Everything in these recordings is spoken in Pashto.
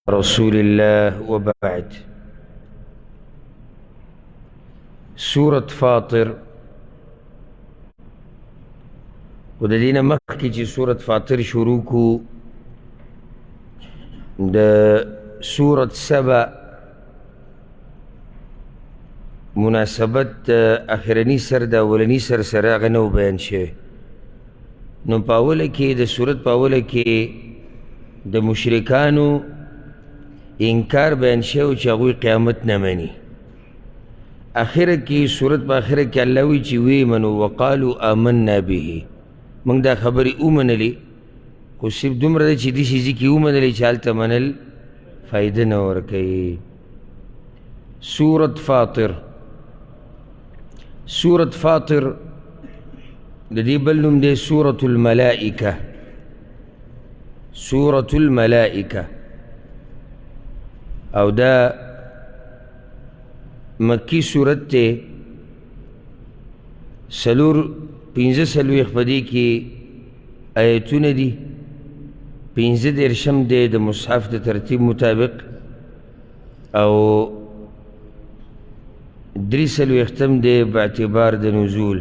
رسول الله وبعد. سورة فاطر، و د دې نه مخکې چې سورة فاطر شروع کو، د سورة سبا مناسبت د اخرني سر د اولني سر سره هغه نه و بیان شوی. نو په اوله کې د سورت په اوله کې د مشرکانو انکار بیان شوی چې هغوی قیامت نه مني. اخره کې سورت په اخره کې الله وایي چې ویې منو، وقالو آمنا به، موږ دا خبرې ومنلې، خو صرف دومره ده چې داسې ځای کې ومنلې چې هلته منل فایده نه ورکوي. سورت فاطر، سورت فاطر د دې بل نوم دی سورة الملائکه. سورة الملائکه، او دا مکی سورت دی. څلور 45 په دې کې آیتونه دي. 35 دی د مصحف د ترتیب مطابق، او 43 دی په اعتبار د نزول.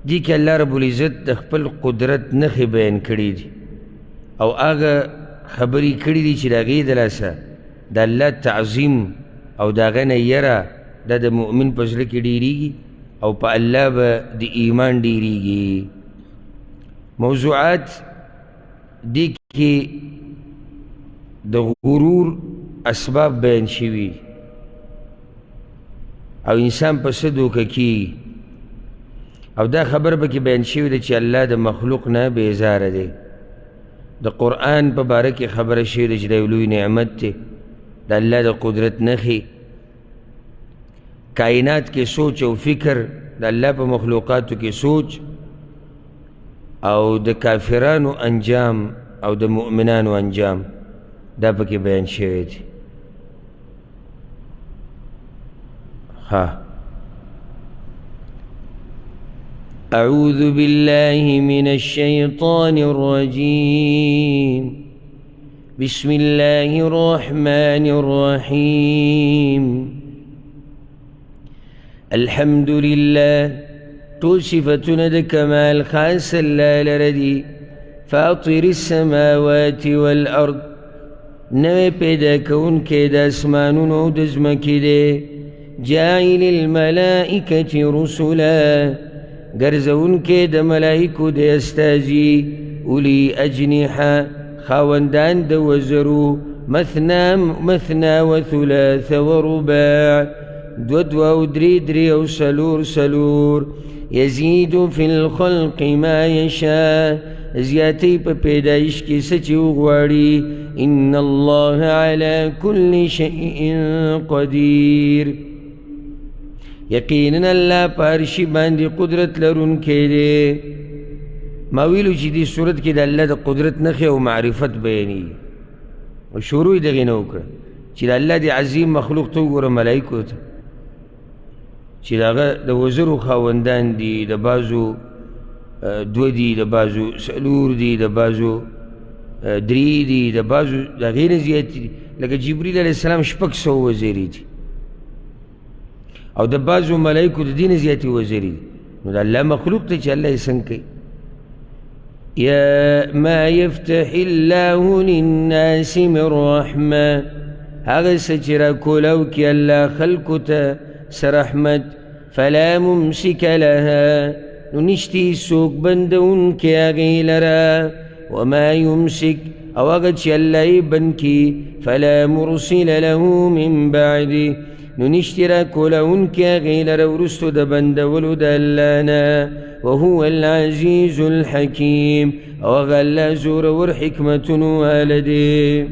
دې کې الله رب العزت د خپل قدرت نښې بیان کړي دي، او هغه خبرې کړي دي چې د هغې د لاسه د الله تعظیم او د هغه نه یره دا د مؤمن په زړه کې ډېرېږي، او په الله به د ایمان ډېرېږي. موضوعات دې کې د غرور اسباب بیان شوي، او انسان په څه دوکه کېږي، او دا خبره پکې بیان شوې ده چې الله د مخلوق نه بېزاره دی. د قرآن په باره کې خبره شوې ده چې دا یو لوی نعمت دی، د الله د قدرت نښې. کائنات کې سوچ او فکر، د الله په مخلوقاتو کې سوچ، او د کافرانو انجام او د مؤمنانو انجام، دا پکې بیان شوی دی. ها، أعوذ بالله من الشيطان الرجيم، بسم الله الرحمن الرحيم. الحمد لله، ټول صفتونه د کمال خاص الله لره دي. فاطر السماوات والأرض، نوې پیدا کوونکی د اسمانونو او د ځمکې دی. جاعل الملائکة رسلا، ګرځوونکی د ملائکو د استازي. اولی اجنحه، خاوندان د وزرو. مثنا مثنا وثلاث ورباع، دوه دوه او درې درې او څلور څلور. یزید فی الخلق ما یشاء، زیاتوي په پیدایش کې څه چې وغواړي. ان الله علی کل شیء قدیر، یقینا الله په هر شي باندې قدرت لرونکی دی. ما ویلو چې دې صورت کې د الله د قدرت نښې او معرفت بیانېږي، او شروع یې دغې نه وکړه چې د الله د عظیم مخلوق ته وګوره، ملایکو ته چې د هغه د وزرو خاوندان دي، د بعضو دوه دي، د بعضو څلور دي، د بعضو درې دي، د بعضو د هغې نه زیات دي. لکه جبریل علیه السلام 600 وزرې دي، او د بعضو ملایکو د دې نه زیاتې وزرې دي. نو د الله مخلوق ته چې الله یې څنګه کوي. يا ما يفتح الله للناس من رحمة، هغه څه چې راکولاو کړي الله خلکو ته څه رحمت، فلا ممسک لها، نو نشتي څوک بندونکی هغې لره. وما يمسک، او هغه چې الله یې بند کړي، فلا مرسل له من بعده، نو نشتي راکولاونکی هغې لره وروستو د بندولو د الله نه. وهو العزیز الحکیم، او هغه الله زورور حکمتونو واله دی.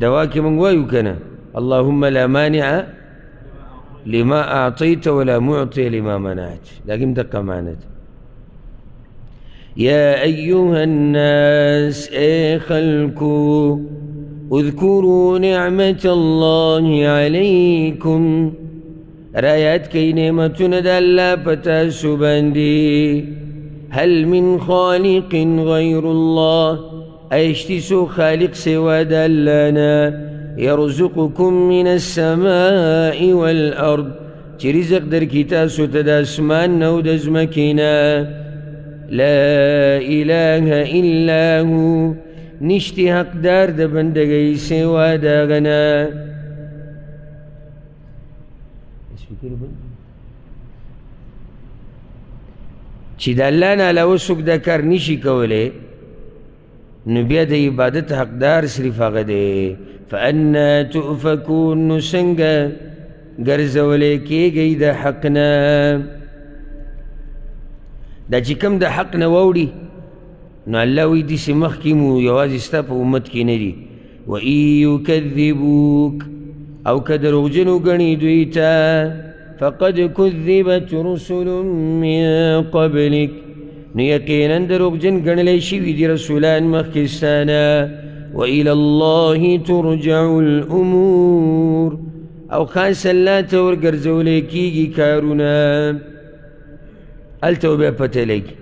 دوا کې موږ وایو که نه، اللهم لا مانع لما أعطيت ولا معطي لما منعت، لكن دقة معنى. يا أيها الناس، أي خلقوا، اذكروا نعمة الله عليكم، رایات کئ نعمتونه د الله په تاسو باندې. هل من خالق غیر الله، ایا شتي څوک خالق سوا د الله نه؟ یرزقکم من السماء والارض، چې رزق درکړي تاسو ته د اسمان نه او د ځمکې نه. لا اله الا هو، نشتي حقدار د بندګۍ سوا د هغه نه. چې د الله نه علاوه څوک دا کار نشي کولی، نو بیا د عبادت حقدار صرف هغه دی. فانا تؤفکون، نو څنګه ګرځولی کېږئ د حق نه؟ دا چې کوم د حق نه واوړي، نو الله وایي داسې مخکې مو یوازې ستا په امت کې نه دي. وإن یکذبوک، او که دروغجن وګڼي دوی ته، فقد کذبت رسل من قبلک، نو یقینا دروغجن ګڼلی شوي دي رسولان مخکې ستا نه. وإلى الله ترجع الأمور، او خاص الله ته ورګرځولی کېږي کارونه. هلته بیا پته لګي.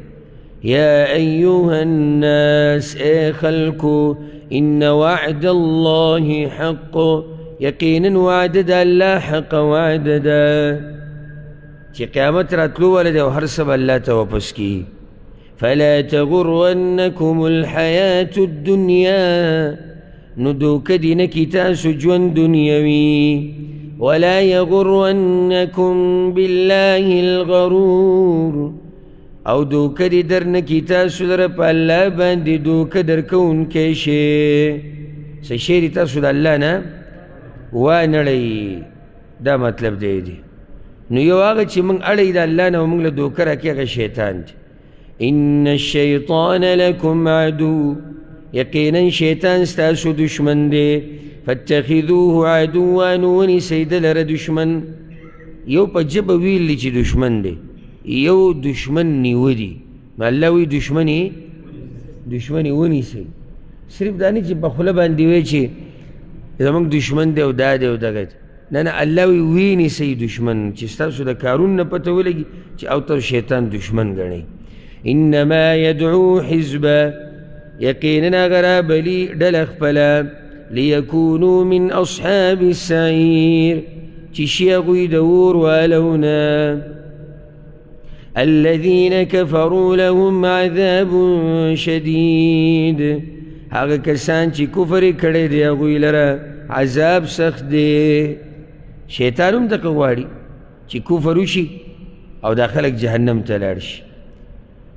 یا ایها الناس، ای خلکو، ان وعد الله حق، یقینا وعده د الله حق وعده ده، چې قیامت راتلو والا دی او هر څه به الله ته واپس کړي. فلا تغرنکم الحیاة الدنیا، نو دوکه دې نه کړي تاسو ژوند دنیوي. ولا یغرنکم بالله الغرور، او دوکه دې در نه کړي تاسو لره په الله باندې دوکه درکوونکی شي. څه شی دې تاسو د الله نه وانړئ، دا مطلب دی دی. نو یو هغه چې موږ اړئ د الله نه او موږ له دوکه راکړي هغه شیطان دی. ان الشیطان لکم عدو، یقینا شیطان ستاسو دشمن دی. فاتخذوه عدوا، نو ونیسئ ده لره دشمن. یو په ژبه ویل دي چې دشمن دی، یو دشمن نیوه دي. نو الله وایي دشمنې ونیسئ، صرف دا نه چې په خوله باندې وایي چې زموږ دشمن دی او دا دی او دغه دی. نه نه، الله وایي وینیسئ دشمن، چې ستاسو د کارونو نه پته ولګي چې او تاسو شیطان دشمن ګڼئ. انما یدعو حزبه، یقینا هغه رابلي ډله خپله، لیکونو من اصحاب السعیر، چې شي هغوی د اور والو نه. الذين كفروا لهم عذاب شدید، هغه کسان چې کفر یې کړی دی هغوی لره عذاب سخت دی. شیطان هم دغه غواړي چې کفر وشي او دا خلک جهنم ته لاړ شي.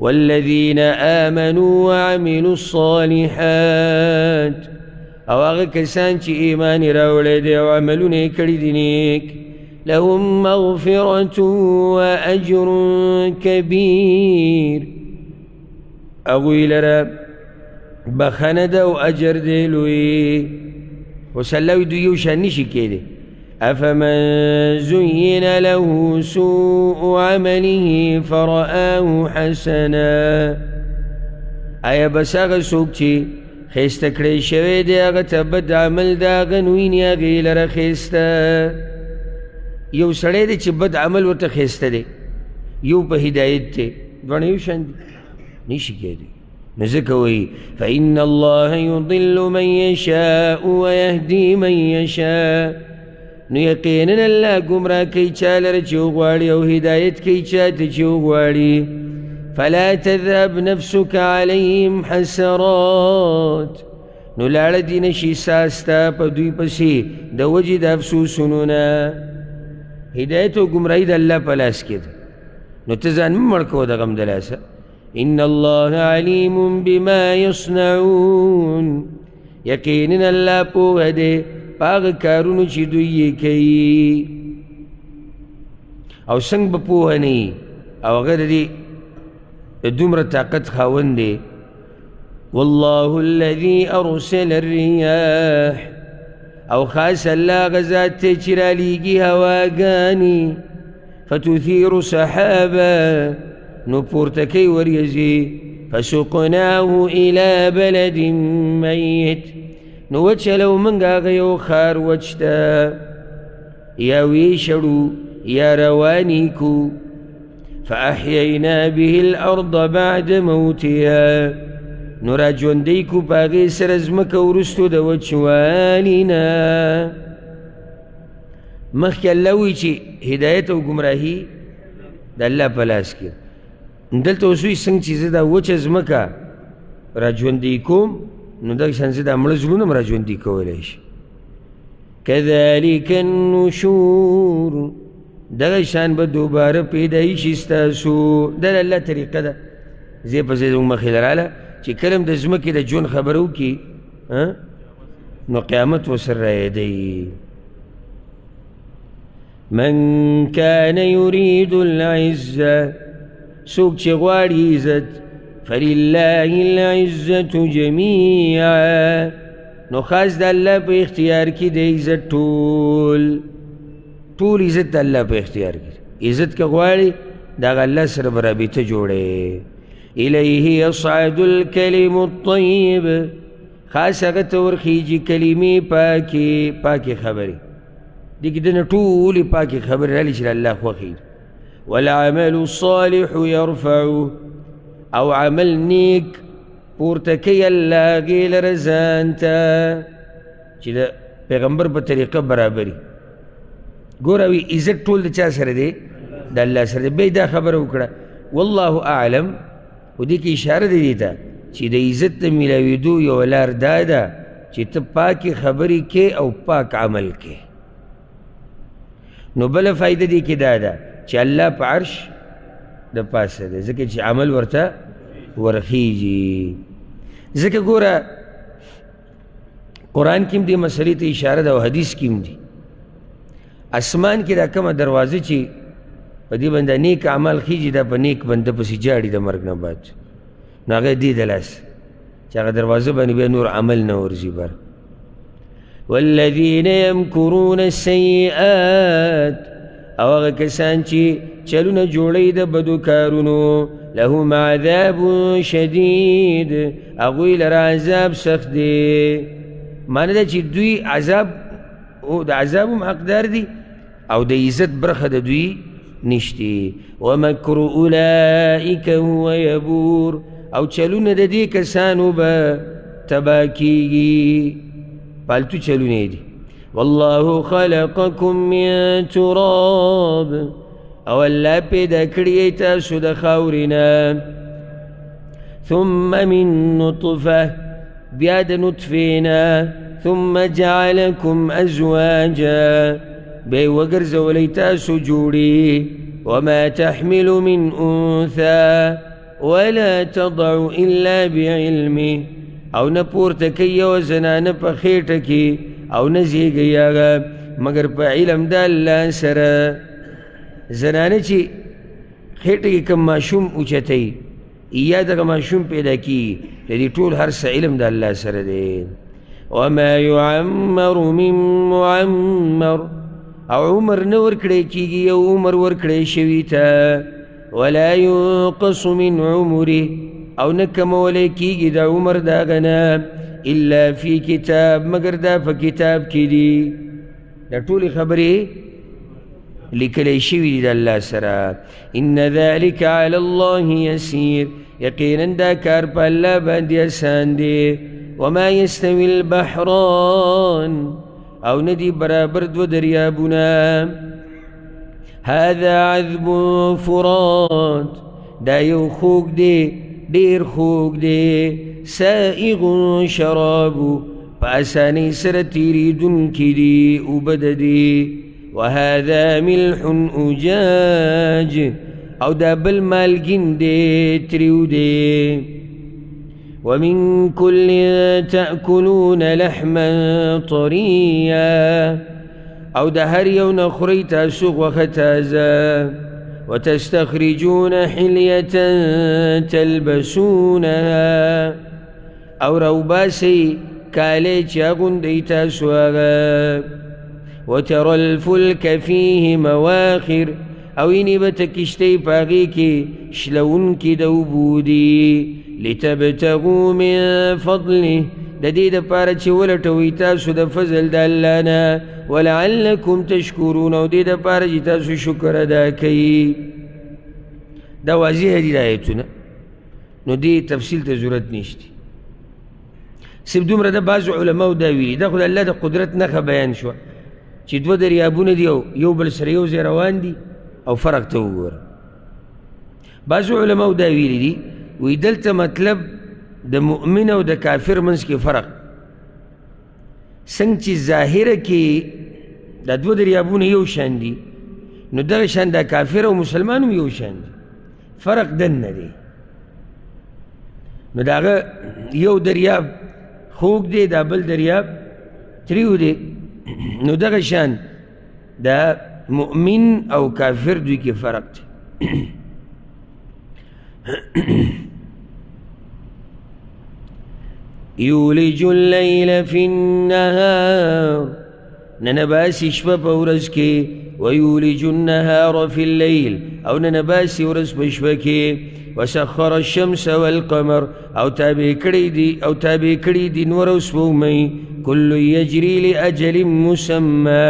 والذین آمنوا وعملوا الصالحات، او هغه کسان چې ایمان یې راوړی دی او عملونه یې کړي دي نیک، لهم مغفرة وأجر کبیر، هغوی لره بخښنه ده او اجر دی لوی. اوس الله وایي دوی یو شان نشي کېدی. افمن زین له سوء عمله فرآه حسنا، آیا بس هغه څوک چې ښایسته کړی شوی دی هغه ته بد عمل د هغه نو ویني هغې لره ښایسته. یو سړی دی چې بد عمل ورته ښایسته دی، یو په هدایت دی، دواړه یو شان دي، نشي کېدی. نو ځکه وایي فإن الله یضل من یشاء ویهدي من یشاء، نو یقینا الله ګمراه کوي چا لره چې وغواړي او هدایت کوي چا ته چې وغواړي. فلا تذهب نفسك عليهم حسرات، نو لاړه دې نه شي ساه ستا په دوی پسې د وجې د افسوسونو نه. هدایت او ګمراهي د الله په لاس کې ده، نو ته ځان مه مړ کوه د غم د لاسه. ان الله علیم بما یصنعون، یقینا الله پوه دی په هغه کارونو چې دوی یې کوي. او څنګه به پوه نه وي او هغه د دې دومره طاقت خاوند دی. والله الذي ارسل الرياح، او خاص الله هغه ذات دی چې رالیږي هواګانې، فتثیر سحابا، نو پورته کوي وریځې، فسقناه الى بلد میت، نو وچلو موږ هغه یو ښار وچ ته، یا ویې شړو یا روانې کو. فأحيينا به الأرض بعد موتها، نو را ژوندی کو په هغې سره ځمکه وروستو د وچوالي نه. مخکې الله وایي چې هدایت او ګمراهي د الله په لاس کې. دلته اوس وایي څنګه چې زه دا وچه ځمکه را ژوندی کوم، نو دغه شان زه دا مړه زړونه هم را ژوندي کولی شم. كذلك النشور، دغه شان به دوباره پیدایي شي ستاسو. دا د الله طریقه ده. ځای په ځای زموږ مخې له راله چې کله هم د ځمکې د ژوند خبره وکړي نو قیامت ورسره رایادوي. من كان يريد العزة، څوک چې غواړي عزت، فلله العزة جميعا، نو خاص د الله په اختیار کې دی عزت ټول. ټول عزت د الله په اختیار کې. عزت که غواړي د هغه الله سره به رابطه جوړې. الیه یصعد الکلم الطیب، خاص هغه ته ورخیږي کلمې پاکې، پاکې خبرې. دې کې دنه ټولې پاکې خبرې رالي چې د الله خوښي. والعمل الصالح يرفعه، او عمل نیک پورته کوي الله هغې لره ځان ته، چې د پیغمبر په طریقه برابري. ګوره وي عزت ټول د چا سره دی؟ د الله سره دی. بیا یې دا خبره وکړه والله اعلم، خو دې کې اشاره ده دې ته چې د عزت د میلاوېدو یوه لار دا ده چې ته پاکې خبرې کې او پاک عمل کې. نو بله فایده دې کې دا ده چې الله په عرش د پاسه دی، ځکه چې عمل ورته ورخیږي. ځکه ګوره قرآن کې هم دې مسئلې ته اشاره ده او حدیث کې هم دي. اسمان کې دا کومه دروازه چې په دې باندې نیک اعمال خیږي، دا په نیک بنده پسې جاړي د مرګ نه بعد، نو هغه دې د لاس چې هغه دروازه باندې بیا نور عمل نه ورځي بر. والذین یمکرون السیئات، او هغه کسان چې چلونه جوړوي د بدو کارونو، لهم عذاب شدید، هغوی لره عذاب سخت دی. معنی دا چې دوی عذاب د عذاب هم حقدار دي او د عزت برخه د دوی نشتی. ومکر اولئک هو یبور، او چلونه د دې کسانو به تباه کیږي، پالتو چلونه دي. والله خلقکم من تراب، او الله پیدا کړی تاسو د خاورې نه. ثم من نطفه، بیا د نطفې نه. ثم جعلکم ازواجا، بیا یې وګرځولی تاسو جوړې. وما تحمل من انثى ولا تضع الا بعلمه، او نه پورته کوي یوه زنانه په خېټه کې او نه زیږوي هغه مګر په علم د الله سره. زنانه چې خېټه کې کوم ماشوم اوچتوي یا دغه ماشوم پیدا کیږي، د دې ټول هر څه علم د الله سره دی. وما يعمر من معمر، او عمر نه ورکړی کیږي یو عمر ورکړی شوي ته. ولا ينقص من عمره، او نه کمولی کیږي د عمر د هغه نه الا فی کتاب، مګر دا په کتاب کې دي. دا ټولې خبرې لیکلی شوي دي د الله سره. ان ذلک علی الله یسیر، یقینا دا کار په الله باندې اسان دی. وما یستوی البحران، او نه دي برابر دوه دریابونه. هذا عذب فرات، دا یو خوږ دی، ډېر خوږ دی. سائغ شرابه، په اسانۍ سره تېرېدونکي دي اوبه د دې. وهذا ملح أجاج، او دا بل مالګین دی، تریو دی. ومن كل تأكلون لحما طريا، او د هر یو نه خورئ تاسو غوښه تازه. وتستخرجون حلیة تلبسونها، او راوباسئ کالي چې اغوندئ تاسو هغه. وترى الفلك فيه مواخر، او ویني به ته کښتۍ په هغې کې شلوونکي د اوبو دي. لتبتغوا من فضله، د دې دپاره چې ولټوئ تاسو د فضل د الله نه. ولعلکم تشکرون، او دې دپاره چې تاسو شکر ادا کوئ. دا واضح دي دا آیتونه، نو دې تفصیل ته ضرورت نشته. صرف دومره ده، بعضو علماو دا ویلي، دا خو د الله د قدرت نښه بیان شوه چې دوه دریابونه دي او یو بل سره یو ځای روان دي او فرق ته وګوره. بعضو علماو دا ویلي دي، وایي دلته مطلب د مؤمن او د کافر منځ کې فرق، څنګه چې ظاهره کې دا دوه دریابونه یو شان دي، نو دغه شان دا کافر او مسلمان هم یو شان دي، فرق دننه دی. نو د هغه یو دریاب خوږ دی، دا بل دریاب تریو دی. نو دغه شان د مؤمن او کافر دوی کې فرق دی. یولج اللیل فی النهار، ننباسي شپه په ورځ کې، ویولج النهار فی اللیل، او ننباسي ورځ په شپه کې، وسخر الشمس والقمر، او تابع کړي دي، او تابع کړي دي نور او سپوږمۍ، کل یجري لأجل مسمى،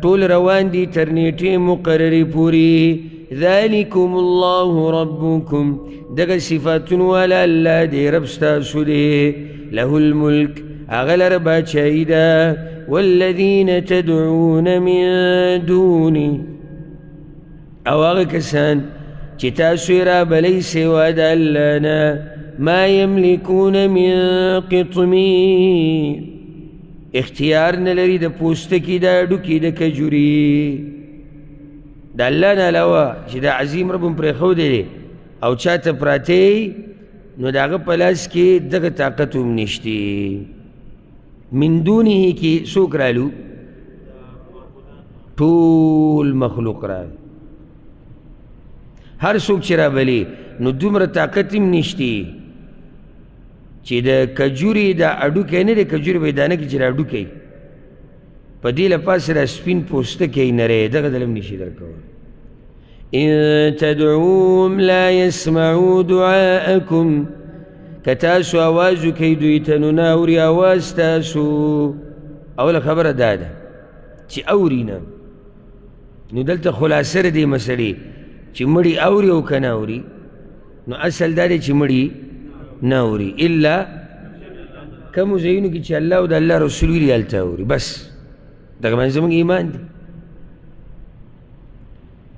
ټول روان دي تر نیټې مقررې پورې. ذلکم الله ربکم، دغه صفاتونو والا الله دی، رب ستاسو دی. له الملک، هغه لره باچایي ده. والذین تدعون من دونی، او هغه کسان چې تاسو یې رابلئ سوا د الله نه، ما یملکون من قطمیر، اختیار نه لري د پوستکي د هډوکي د کجوري. د الله نه علاوه چې د عظیم رب هم پرېښودی دی او چاته پراته، نو د هغه په لاس کې دغه طاقت هم نشته. من دونه کې څوک رالو؟ ټول مخلوق راغی، هر څوک چې رابلي نو دومره طاقت هم نشته چې د کجوري د هډوکی نه دی، کجوري به یې دانه کړي چې د هډوکی په دې له پاسه دا سپین پوستکی نری، دغه دله هم نشي درکولی. إن تدعوهم لا يسمعوا دعاءكم، که تاسو اواز وکئ دوی ته نو نه اوري اواز ستاسو. اوله خبره دا ده چې اوري نه، نو دلته خلاصه د دې مسئلې چې مړي اوري او که نه اوري، نو اصل دا دی چې مړي نه اوري، الا کومو ځایونو کې چې الله او د الله رسول ویلي هلته اوري، بس دغه باندې زموږ ایمان دی.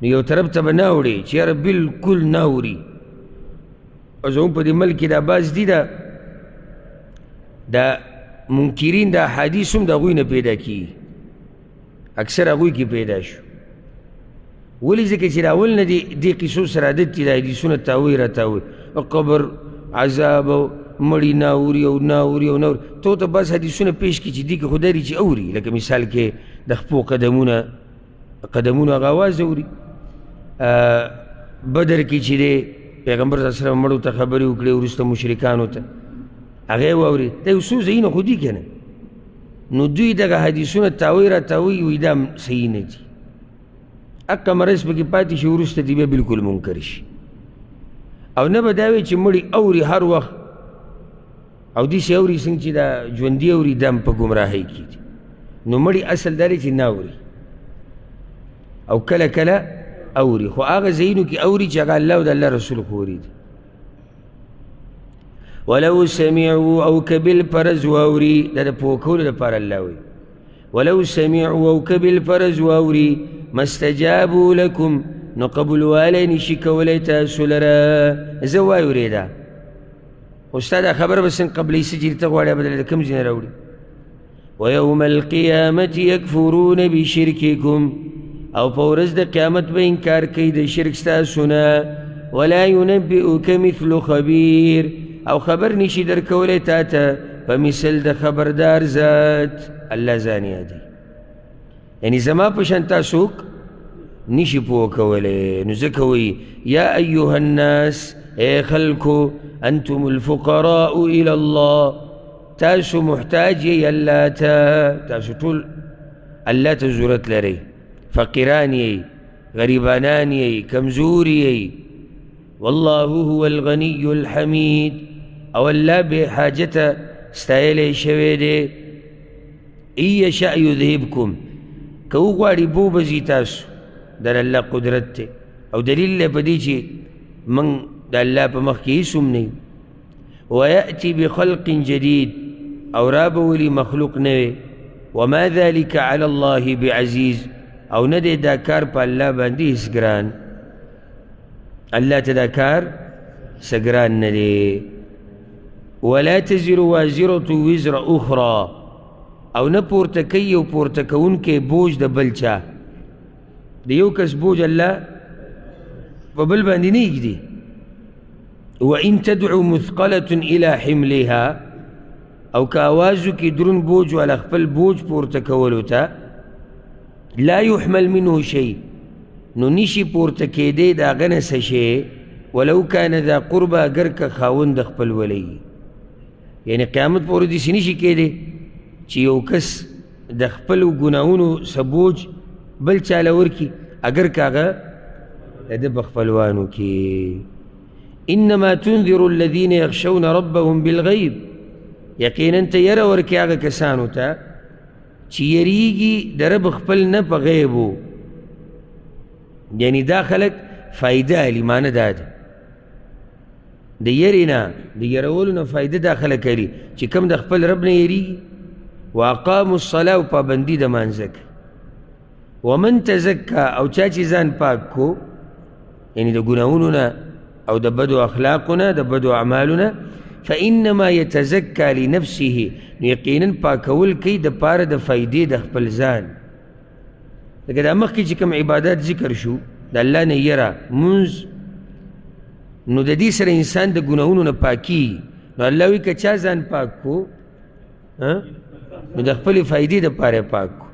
نو یو طرف ته به نه اوړي چې یاره بلکل نه اوري، او زموږ په دې ملک کې دا بعض دي دا منکرین د احادیث هم د هغوی نه پیدا کیږي، اکثر هغوی کې پیدا شو. ولې؟ ځکه چې د اول نه دې قصو سره عادت دي، دا حدیثونه تاوی را تاوی، قبر عذاب او مړي نه اوري او نه اوري او نه اوري. ته ورته بعض حدیثونه پیش کړي چې دې کې خو دا دي چې اوري، لکه مثال کې د خپو قدمونه هغه اواز اوري. بدر کې چې دی پیغمبر صلی الله علیه وسلم مړو ته خبرې وکړې، وروسته مشرکانو ته هغه یې واوري. دا یو څو ځایونه خو دي که نه، نو دوی دغه حدیثونه تاوی را تاوی، وایي دا صحیح نه دي، اقه مرض پکې پاتې شي، وروسته دې بیا بلکل منکر شي. او نه به دا وي چې مړي اوري هر وخت او داسې اوري څنګه چې دا ژوندي اوري، دا هم په ګمراهۍ کې دي. نو مړي اصل دا دی چې نه اوري، او کله کله اوري، خو هغه ځایونو کې اوري چې هغه الله او د الله رسول خو اوري دي. ولو سمعوا او که بالفرض واوري، دا د پوه کولو لپاره الله وایي، ولو سمعوا او که بالفرض واوري، ما استجابوا لکم، نو قبولوالی نشي کولی تاسو لره. زه وایورېده خو ستا دا خبره به څنګه قبلوي، څه چې ته غواړې به درله د کوم ځای نه راوړي. ویوم القیامة یکفرون بشرککم، او په ورځ د قیامت به انکار کوي د شرک ستاسو نه. ولا ینبئک مثل خبیر، او خبر نشي درکولی تا ته په مثل د خبردار ذات. الله ځان یادوي، یعنی زما په شان تا څوک نشي پوه کولی. نو ځکه وایي یا ایها الناس، ای خلکو، انتم الفقراء الی الله، تاسو محتاج یئ الله ته، تاسو ټول الله ته ضرورت لرئ، فقیران یئ، غریبانان یئ، کمزوري یئ. والله هو الغنی الحمید، او الله بې حاجته ستایلی شوی دی. ان یشأ یذهبکم، که وغواړي بوبځي تاسو، دا د الله قدرت دی او دلیل دی په دې چې موږ د الله په مخ کې هېڅ هم نه یو. ویأتي بخلق جدید، او را به ولي مخلوق نوی. وما ذلك على الله بعزیز، او نه دی دا کار په الله باندې هېڅ ګران، الله ته دا کار څه ګران نه دی. ولا تزر وازرة وزر أخرى، او نه پورته کوي یو پورته کوونکی بوج د بل چا، د یو کس بوج الله په بل باندې نه ږدي. وإن تدعو مثقلة إلى حملها، او که آواز وکړي درون بوج والا خپل بوج پورته کولو ته، لا يحمل منه شيء، نو نشي پورته کېدی د هغه نه څه شی، ولو کان ذا قربى، اګر که خاوند د خپل ولی. یعنی قیامت په ورځ داسې نشي کېدی چې یو کس د خپلو ګناهونو څه بوج بل چا له ورکړي، اګر که هغه د ده په خپلوانو کې. انما تنذر الذین یخشون ربهم بالغیب، یقینا ته یره ورکې هغه کسانو ته چې یریږي د رب خپل نه په غیبو. یعنی دا خلک فایده اخلي، معنی دا ده د یرې نه، د یرولو نه فایده دا خلک اخلي چې کوم د خپل رب نه یریږي. واقاموا الصلاة، او پابندي د مانځه کوي. ومن تزکا، او چا چې ځان پاک کو، یعنی د ګناهونو نه او د بدو اخلاقو نه، د بدو اعمالو نه، فإنما يتزکا لنفسه، نو یقینا پاکول کوي د پاره د فایدې د خپل ځان. لکه دا مخکې چې کوم عبادات ذکر شو د الله نه یره مونځ، نو د دې سره انسان د ګناهونو نه پاکي. نو الله وایي که چا ځان پاک کو، نو د خپلې فایدې دپاره پاک کو.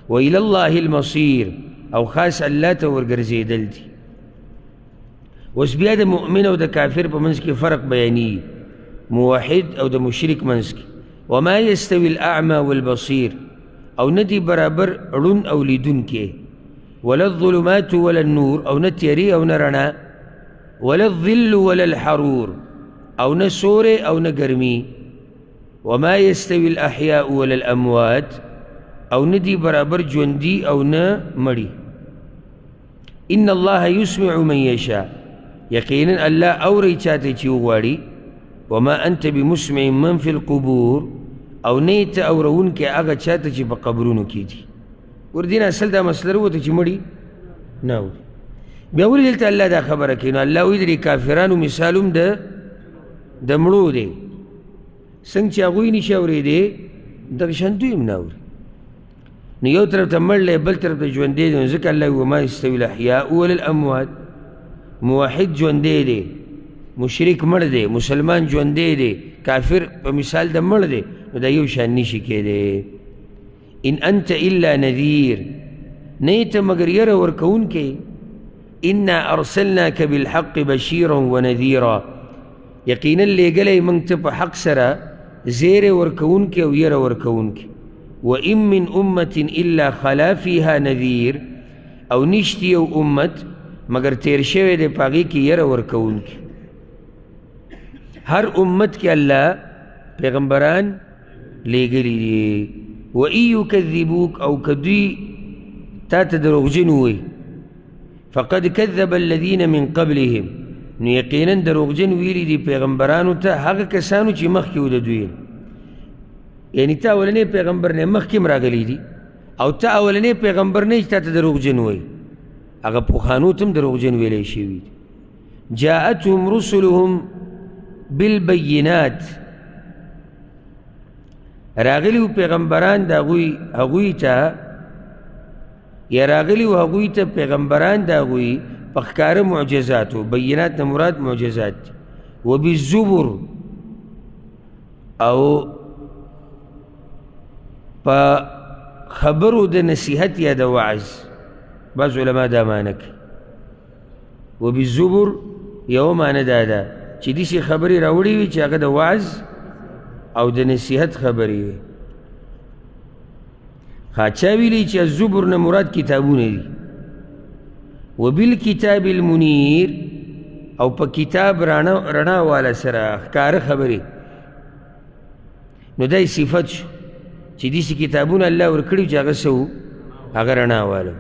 وإلى الله المصیر، او خاص الله ته ورګرځېدل دي. اوس بیا د مؤمن او د کافر په منځ کې فرق بیانېږي، موحد او د مشرک منځ کې. وما يستوي الأعمى والبصير، او نه دي برابر ړوند او لیدونکی. ولا الظلمات ولا النور، او نه تیارې او نه رڼا. ولا الظل ولا الحرور، او نه سوری او نه ګرمي. وما يستوي الأحياء ولا الأموات، او نه دي برابر ژوندي او نه مړي. إن الله يسمع من يشاء، یقینا الله اوري چاته چې وغواړي. وما أنت بمسمع من في القبور، او نه ته اورونکی هغه چاته چې په قبرونو کې دي. ور دې نه اصل دا مسله راووته چې مړي نه اوري. بیا ولې دلته الله دا خبره کوي؟ نو الله وایي د دې کافرانو مثال هم د مړو دی، څنګه چې هغوی نشي اورېدی دغه شان دوی هم نه اوري. نو یو طرف ته مړ دی بل طرف ته ژوندی دی، نو ځکه الله وایي وما یستوي الاحیاء ولا الاموات. موحد ژوندی دی، مشرک مړ دی، مسلمان ژوندی دی، کافر په مثال د مړ دی، نو دا یو شان نشي کېدی. ان انت الا نذیر، نه یې ته مګر یره ورکوونکی. انا ارسلناک بالحق بشیرا ونذیرا، یقینا لېږلی موږ ته په حق سره زیری ورکوونکی او یره ورکوونکی. وان من امة الا خلا فیها نذیر، او نشتي یو امت مګر تیر شوی دی په هغې کې یره ورکوونکی. هر امت کې الله پیغمبران لېږلي دي. وان یکذبوک، او که دوی تا ته دروغجن ووایي، فقد کذب الذین من قبلهم، نو یقینا دروغجن ویلي دي پیغمبرانو ته هغه کسانو چې مخکې وو د دوی. یعنی ته اولنی پیغمبر نه مخکې هم راغلي دي، او ته اولنی پیغمبر نه چې تا ته دروغجن وایي، هغه پخوانو ته هم دروغجن ویلی شوي دي. جاءتهم رسلهم بالبینات، راغلي وو پیغمبران د هغوی ته، یا راغلي وو هغوی ته پیغمبران د هغوی په ښکاره معجزاتو. بینات نه مراد معجزات دي. وبالزبر، او په خبرو د نصیحت یا د وعظ. بعض علما دا معنی کوي. وبالزبر یوه معنی دا ده چې داسې خبرې راوړې وي چې هغه د وعظ او د نصیحت خبرې وي. ښه، چا ویلي چې الزبر نه مراد کتابونه دي. وبالکتاب المنیر، او په کتاب رڼا والا سره ښکاره خبرې. نو دا یې صفت شو چې داسې کتابونه الله ورکړي چې هغه څه وو؟ هغه رڼا والا.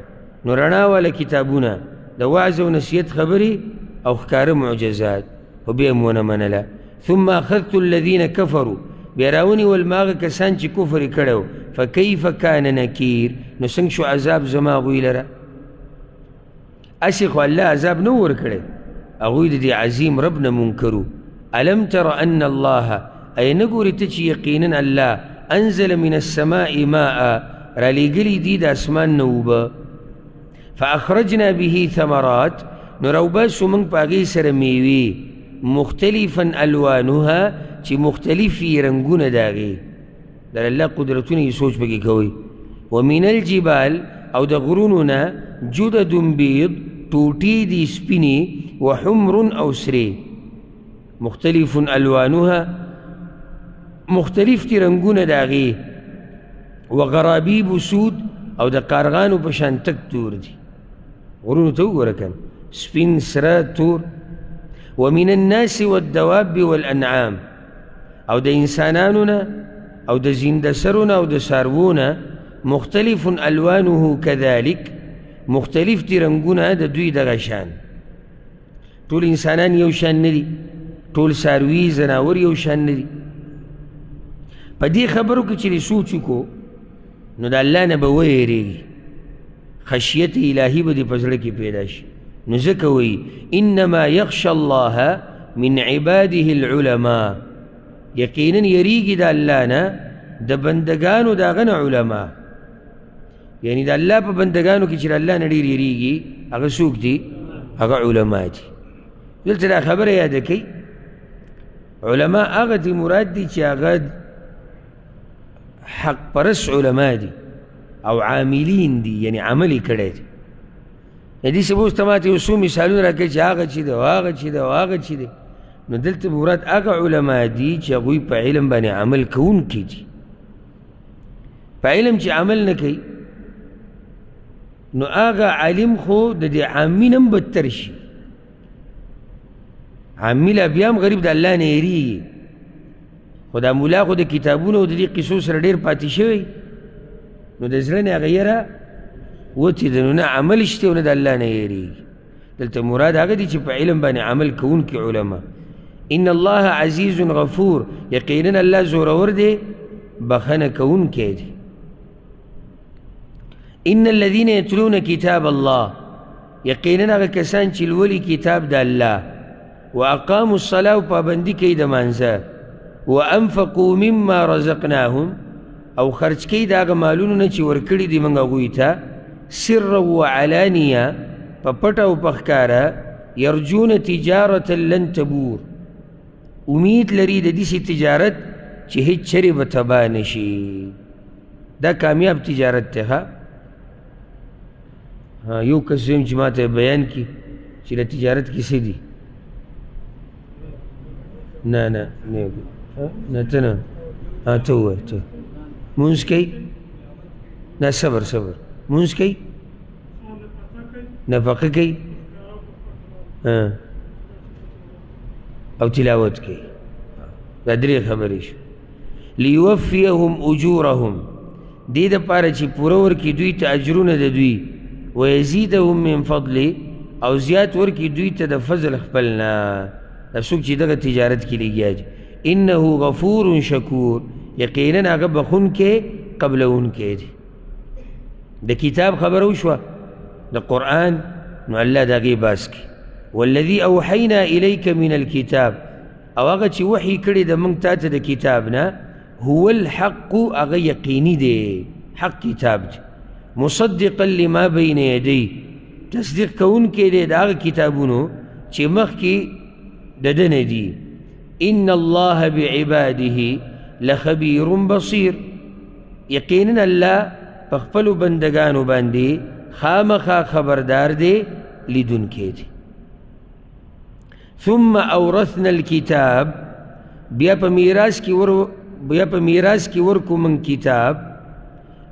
نو رڼا والا کتابونه د وعظ او نصیحت خبرې او ښکاره معجزات، خو بیا یې هم ونه منله. ثم اخذت الذین کفروا، بیا راونیول ما هغه کسان چې کفر یې کړی و. فکیف کان نکیر، نو څنګه شو عذاب زما هغوی لره؟ هسې خو الله عذاب نه ورکړی، هغوی د دې عظیم رب نه منکرو. الم تر ان الله، ای نه ګورې ته چې یقینا الله انزل من السماء ماء، رالیږلي دي د اسمان نه اوبه. فاخرجنا به ثمرات، نو راوباسو موږ په هغې سره میوې مختلفا الوانها، چې مختلف یې رنګونه د هغې. د الله قدرتونه یې سوچ پکې کوئ. ومن الجبال، او د غرونو نه جدد بيض، ټوټې دي سپینې، وحمر او سرې. مختلف الوانها، مختلف دي رنګونه د هغې. وغرابیب سود، او د قارغانو په شان تک تور دي. غرونو ته وګوره که سپین سره تور. ومن الناس والدواب والانعام، او د انسانانو نه او د زنده سرو نه او د څاروو نه مختلف الوانه كذلك، مختلف دي رنګونه د دوی دغه شان. ټول انسانان یو شان نه دي، ټول څاروي ځناور یو شان نه دي. په دې خبرو کې چې سوچ وکړو نو د الله نه به ویرېږي، خشیت الهي به دې په زړه کې پیدا شي. نو ځکه وایي انما یخشى الله من عباده العلماء، یقینا یریږي د الله نه د بندګانو د هغه نه علما. یعنی د الله په بندګانو کې چې د الله نه ډېر یریږي هغه څوک دي؟ هغه علما دي. دلته دا خبره یاده کړئ، علما هغه دي مراد دي چې هغه حق پرست علما دي او عاملین دي، یعنی عمل یې کړی دی. دې څه اوس ته ماته یو څو مثالونه راکړي چې هغه چې دی او هغه چې دی او هغه چې دی. نو دلته مراد هغه علما دي چې هغوی په علم باندې عمل کوونکي دي. په علم چې عمل نه کوي نو هغه عالم خو د دې عامي نه هم بدتر شي. عامي لا بیا هم غریب د الله نه یریږي، خو دا مولا خو د کتابونو او د دې قصو سره ډېر پاتې شوی، نو د زړه نه هغه یره وتې ده، نو نه عمل شته او نه د الله نه یریږي. دلته مراد هغه دي چې په علم باندې عمل کوونکي علما. ان الله عزیز غفور، یقینا الله زورور دی بخښنه کوونکی دی. ان الذين يتلون کتاب الله، یقینا هغه کسان چې لولي کتاب د الله، واقاموا الصلاة او پابندي کوي د مانځه، وانفقوا مما رزقناهم، او خرج کوي د هغه مالونو نه چې ورکړي دي موږ هغوی ته، سرا وعلانیه، په پټه او په ښکاره، یرجون تجارة لن تبور، امید لري د داسې تجارت چې هیڅ چرې به تباه نه شي. دا کامیاب تجارت دی. ښه یو کس یم چې ماته بیان کړي چې د تجارت کې څه دي. نه نه نه نه ته نه، ته ووایه، ته مونځ کوي؟ نه، صبر صبر، مونځ کوي، نفقه کوي او تلاوت کوي. دا درې خبرې شو. لیوفیهم اجورهم، دې دپاره چې پوره ورکړي دوی ته اجرونه د دوی، ویزیدهم من فضله، او زیات ورکړي دوی ته د فضل خپل نه. دا څوک چې دغه تجارت کې لګیا دي. انه غفور شکور، یقینا هغه بخښونکی قبلوونکی دی. د کتاب خبره وشوه د قرآن، نو الله د هغې باس کوي. والذي اوحینا الیک من الکتاب، او هغه چې وحي کړې ده موږ تا ته د کتاب نه، هو الحق، هغه یقیني دی، حق کتاب دی، مصدقا لما بین یدی، تصدیق کوونکی دی د هغه کتابونو چې مخکې د ده نه دي. ان الله بعباده لخبیر بصیر، یقینا الله په خپلو بندګانو باندې خامخا خبردار دی، لیدونکی دی. ثم اورثنا الكتاب، بیا په میراث کې ورکو من کتاب،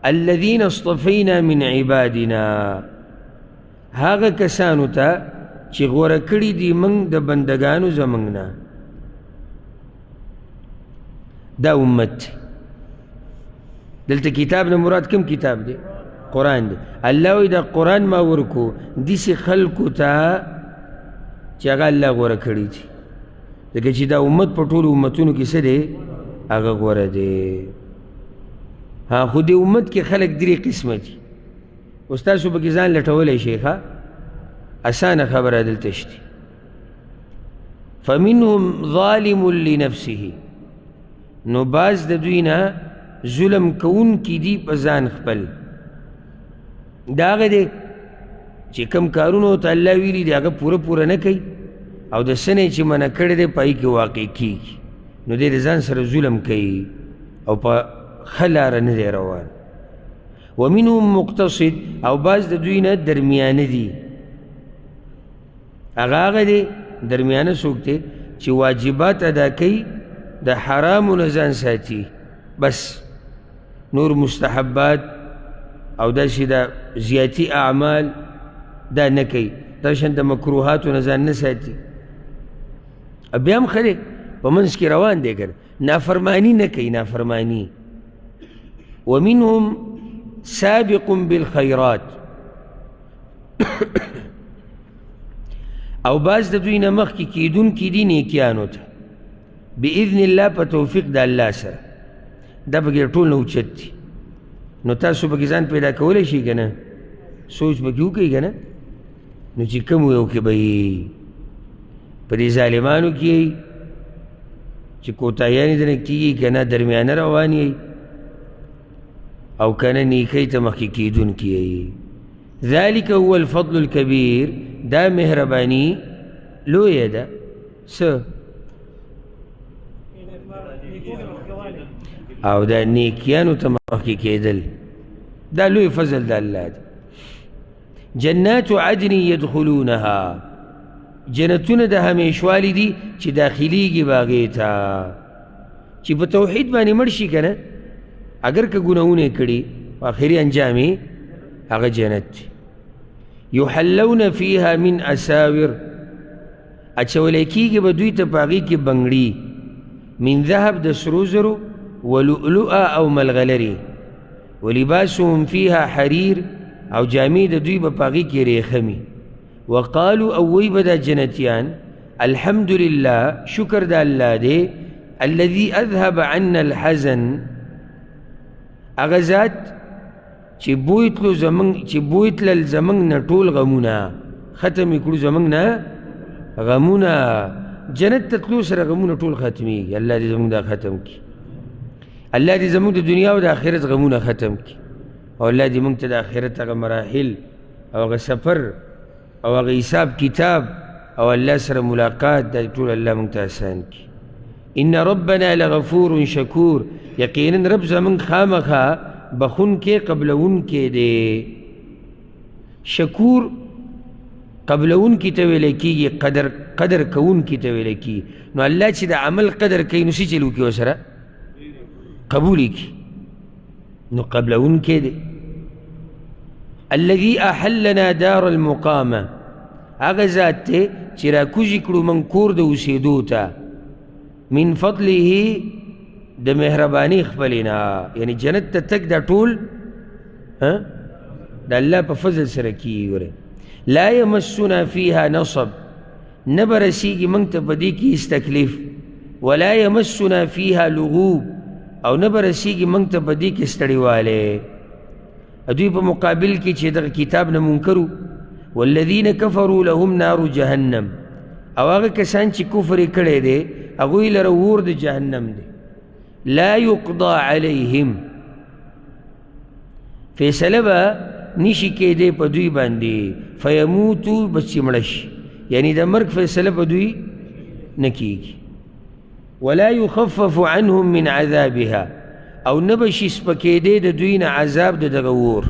الذين اصطفینا من عبادنا، هغه کسانو ته چې غوره کړي دي موږ د بندګانو زموږ نه. دا امت دلته کتاب نه مراد کوم کتاب دی؟ قرآن دی. الله وایي دا قرآن ما ورکو داسې خلکو ته چې هغه الله غوره کړي دي، ځکه چې دا امت په ټولو امتونو کې څه دی؟ هغه غوره دی. ها خو دې امت کې خلک درې قسمه دي. اوس تاسو پکې ځان لټولی شئ. ښه اسانه خبره دلته شته. فمنهم ظالم لنفسه، نو بعض د دوی نه ظلم کوونکي دي په ځان خپل. دا هغه دی چې کوم کارونه ورته الله ویلي دي هغه پوره پوره نه کوي، او د څه نه یې چې منع کړی دی په هغې کې واقع کېږي، نو دی د ځان سره ظلم کوي او په ښه لاره نه دی روان. ومنهم مقتصد، او بعض د دوی نه درمیانه دي. هغه هغه دی درمیانه څوک دی چې واجبات ادا کوي، د حرامو نه ځان ساتي، بس نور مستحبات او داسې د زیاتي اعمال دا نه کوي، دا شان د مکروهاتو نه ځان نه ساتي. بیا هم ښه دی په منځ کې روان دی که نه، نافرمانی نه کوي، نافرمانی. ومنهم سابق بالخیرات، او بعض د دوی نه مخکې کېدونکي دي نیکیانو ته باذن الله، په توفیق د الله سره. دا پکې ټول نه اوچت دي. نو تاسو پکې ځان پیدا کولی شئ که نه؟ سوچ پکې وکړئ که نه؟ نو چې کوم یو کې به یې په دې ظالمانو کې یئ چې کوتاهیانې درنه کېږي که نه، درمیانه روان یئ او که نه نیکۍ ته مخکې کېدونکي یئ. ذلك هو الفضل الكبير، دا مهرباني لویه ده. څه؟ او دا نیکیانو ته مخکې کېدل دا لوی فضل د الله دی. جنات عدن يدخلونها، جنتونه د همیشوالي دي چې داخلیږي به هغې ته، چې په توحید باندې مړ شي که نه، اګر که ګناهونه یې کړي آخري انجام یې هغه جنت دی. یحلون فیها من اساور، اچولی کېږي به دوی ته په هغې کې بنګړي، من ذهب د سرو زرو، ولؤلؤ او ملغلرې، ولباسهم فیها حریر، او جامې د دوی به په هغې کې ریښمي. وقالو، او وی به دا جنتیان الحمدلله، شکر د الله دی، الذي اذهب عنا الحزن، هغه ذات چې بویتلو زمونږ، چې بویتلل زمونږ نه ټول غمونه ختم یې کړو، زمونږ نه غمونه. جنت ته تلو سره غمونه ټول ختمیږي. الله دې زمونږ دا ختم کړي، الله دې زمونږ د دنیا او د آخرت غمونه ختم کړي، او الله دې مونږ ته د آخرت هغه مراحل او هغه سفر او هغه حساب کتاب او الله سره ملاقات دا ټول الله مونږ ته آسان کړي. ان ربنا لغفور شکور، یقینا رب زمونږ خامخا بخونکی قبلونکی دی. شکور قبلونکی ته ویل کېږي، قدر کوونکی ته ویل کېږي. نو الله چې د عمل قدر کوي نو څه چل وکړي ورسره؟ قبول یې کړي، نو قبلونکی دی. الذي احلنا دار المقامه، هغه ذات دی چې راکوزي کړو موږ کور د اوسېدو ته، من فضله د مهرباني خپلې نه، یعنی جنت ته تګ دا ټول د الله په فضل سره کېږي. ګورئ، لا یمسنا فیها نصب، نه به رسېږي موږ ته په دې کې هېڅ تکلیف، ولا یمسنا فیها لغوب، او نه به رسېږي موږ ته په دې کې ستړیوالی. دوی په مقابل کې چې دغه کتاب نه منکرو، والذین کفروا لهم نار جهنم، او هغه کسان چې کفر یې کړی دی هغوی لره اور د جهنم دی. لا یقضى علیهم، فیصله به نشي کېدی په دوی باندې، فیموتو، بس چې مړه شي، یعنی د مرګ فیصله په دوی نه کېږي. ولا يخفف عنهم من عذابها، او نه به شي سپکېدی د دوی نه عذاب د دغه اور.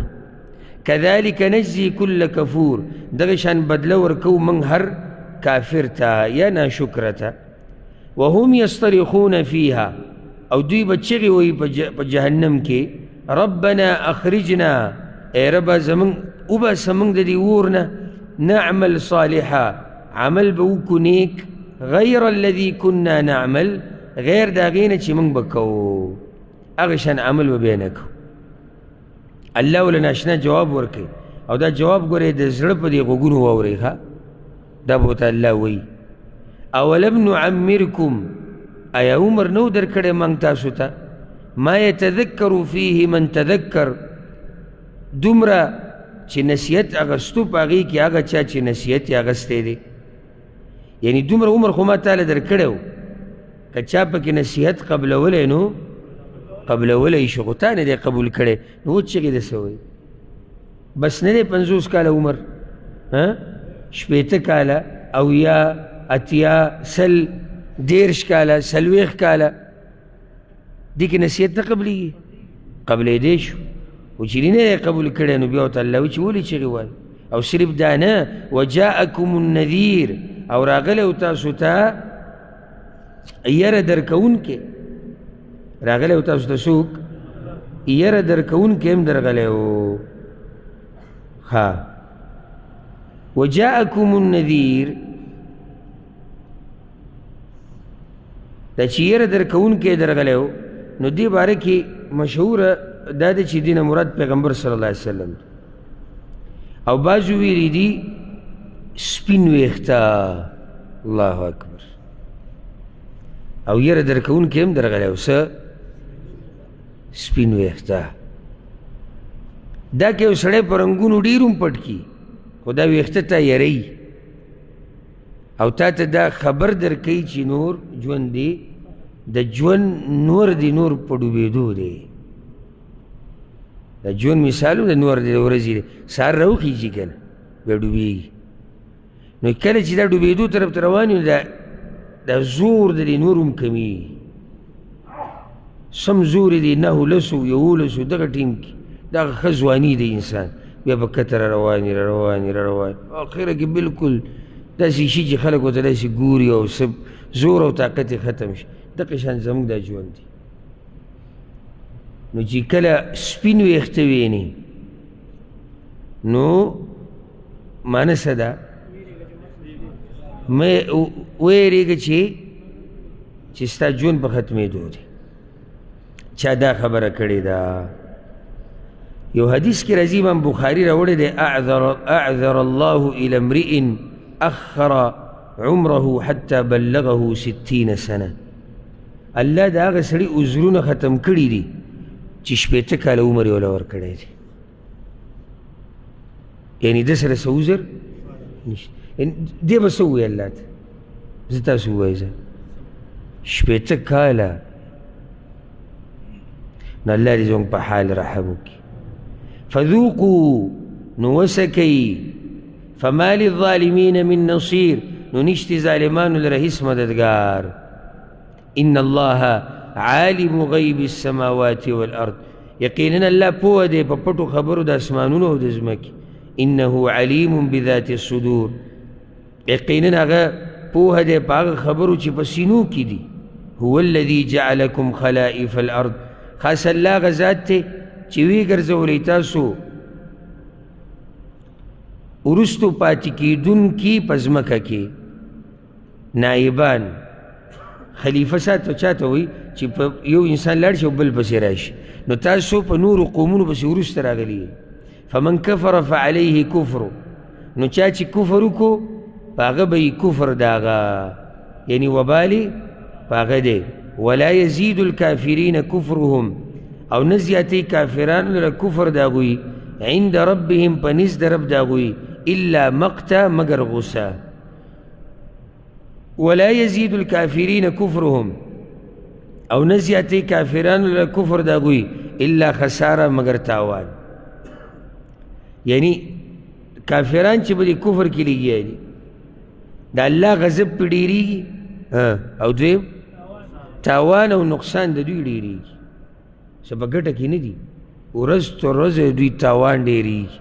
كذلك نجزي كل کفور، دغه شان بدله ورکوو موږ هر کافر ته یا ناشکره ته. وهم یصطرخون فیها، او دوی به چغې وهي په جهنم کې، ربنا اخرجنا، ای ربه زموږ وباسه موږ د دې اور نه، نعمل صالحا، عمل به وکړو نیک، غیر الذي كنا نعمل، غیر د هغې نه چې موږ به کوو هغه شان عمل به بیا نه کوو. الله له ناشنا جواب ورکوي، او دا جواب ګورئ د زړه په دې غوږونو واورئ، ښه دا به ورته الله وایي، اولم نعمرکم، آیا عمر نو درکړی موږ تاسو ته؟ ما یتذکر فیه من تذکر، دومره چې نصیحت اغستو په هغې کې هغه چا چې نصیحت یې اغستی دی. یعنی دومره عمر خو ما تاله درکړی و، که چا پکې نصیحت قبلولی نو قبلولی شو، خو تا نه دی قبول کړی، نو اوس چغې د څه وایي؟ بس نه دی 50 کاله عمر، 60 کاله، 70، 80، 100، 30 کاله، 40 کاله، دې کې نصیحت نه قبلېږي؟ قبلېدی شو. خو چې نه دی قبول کړی نو بیا ورته الله وایي چې ولې چغې وایي؟ او صرف دا نه، وجاءکم النذیر، او راغلی و تاسو ته یره درکوونکی، راغلی و تاسو ته څوک؟ یره درکوونکی هم درغلی و. ښه، وجاءکم النذیر، دا چې یره درکوونکی درغلی و، نو دې باره کې مشهوره دا ده چې دې نه مراد پیغمبر صلی الله علیه وسلم دی. او بعضو ویلي دي سپین ویښته. الله اکبر. او یره درکوونکی هم درغلی و، څه؟ سپین ویښته. دا که یو سړی په رنګونو ډېر هم پټ کړي، خو دا ویښته تا یروي او تا ته دا خبر درکوي چې نور ژوند دی، د ژوند نور دی، نور په ډوبېدو دی. د ژوند مثال هم د نور دی، د ورځې دی، سهار راوخېږي که نه بیا ډوبېږي. نو کله چې دا ډوبېدو طرف ته روان وي، دا زور د دې نور هم کمېږي. سم زور دی، 9، 10، 11 دغه ټیم کې دغه ښه ځواني دی انسان، بیا په کته را روان وي، را روان وي، را روان، اخره کې بالکل داسې شي چې خلک ورته داسې ګوري او څه زور او طاقت یې ختم شي. دغه شان زموږ دا ژوند دی. نو چې کله سپین ویښته ویني نو معنی څه ده؟ ویرېږه چې ستا ژوند په ختمېدو دی. چا دا خبره کړې ده؟ یو حدیث کې راځي، امام بخاري راوړی دی، اعذر الله الى امرئ اخر عمره حتى بلغه 60 سنه. الله د هغه سړي عذرونه ختم کړي دي چې 60 کاله عمر یې وله ورکړی دی. یعنی ده سره څه عذر نشته. دی به څه ووایي الله ته؟ زه تاسو ووایي زه 60 کاله. نو الله دې زموږ په حال رحم وکړي. فذوقوا، نو وسکئ، فما للظالمین من نصیر، نو نشته ظالمانو لره هیڅ مددګار. ان الله عالم غیب السماوات والارض، یقینا الله پوه دی په پټو خبرو د اسمانونو او د ځمکې. انه علیم بذات الصدور، یقینا هغه پوه دی په هغه خبرو چې په سینو کې دي. هو الذي جعلکم خلائف الارض، خاص الله هغه ذات دی چې ویې ګرځولی تاسو وروستو پاتې کېدونکي په ځمکه کې، نایبان. خلیفه ساته چاته وایي چې په یو انسان لاړ شي او بل پسې راشي، نو تاسو په نورو قومونو پسې وروسته راغلي یئ. فمن کفر فعلیه کفر، نو چا چې کفر وکړو په هغه به یې کفر د هغه، یعنی وبال یې په هغه دی. ولا یزید الکافرین کفرهم، او نه زیاتوي کافرانو لره کفر د هغوی عند ربهم، په نزد د رب د هغوی، الا مقتا، مګر غصه. ولا یزید الکافرین کفرهم، او نه زیاتوي کافرانو لره کفر د هغوی الا خساره، مګر تاوان. یعنی کافران چې په دې کفر کې لګیا دي، د الله غضب پې ډېرېږي، او دویم تاوان او نقصان د دوی ډېرېږي. څه په ګټه کې نه دي، ورځ تر ورځې دوی تاوان ډېرېږي،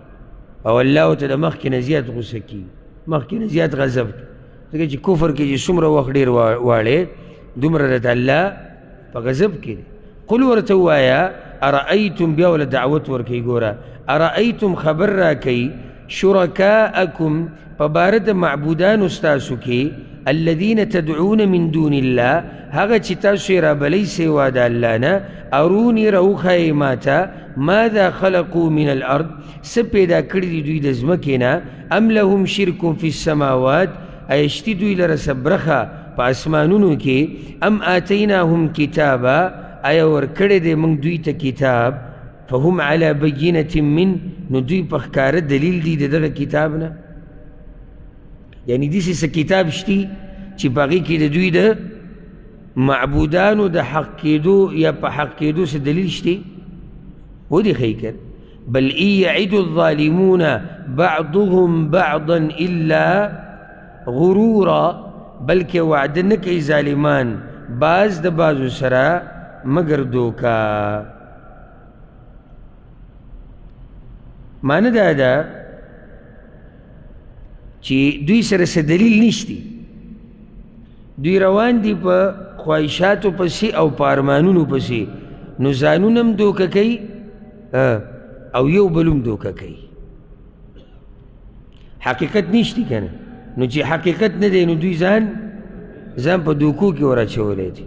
او الله ورته د مخکې نه زیات غوسه کېږي، مخکې نه زیات غضب کوي. ځکه چې کفر کې چې څومره وخت ډېر واړی، دومره درته الله په غضب کې دی. قل ورته ووایه ارأیتم، بیا وله دعوت ورکوي، ګوره ارأیتم، خبر راکوي، شرکاءکم، په باره د معبودانو ستاسو کې، الذین تدعون من دون الله، هغه چې تاسو یې رابلئ سوا د الله نه، اروني راوښایئ ماته، ماذا خلقوا من الارض، څه پیدا کړي دي دوی د ځمکې نه، ام لهم شرک فی السماوات، ایا شتي دوی لره څه برخه په په اسمانونو کې. ام آتیناهم کتابا، آیا ورکړی دی موږ دوی ته کتاب؟ فهم علی بینة من، نو دوی په ښکاره دلیل دي د دغه کتاب نه. یعنی داسې څه کتاب شتي چې په هغې کې د دوی د معبودانو د حق کېدو یا په حق کېدو څه دلیل شتي؟ ودې ښیي که بل إن يعد الظالمون بعضهم بعضا إلا غرورا، بلکې وعده نه کوي ظالمان بعض د بعضو سره مګر دوکه. معنی دا ده چې دوی سره څه دلیل نشتی، دوی روان دي په خواهشاتو پسې او په ارمانونو پسې، نو ځانونه هم دوکه کوي او یو بل هم دوکه کوي. حقیقت نشتی که نه، نو چې حقیقت نه دی نو دوی ځان ځان په دوکو کې وراچولی دی.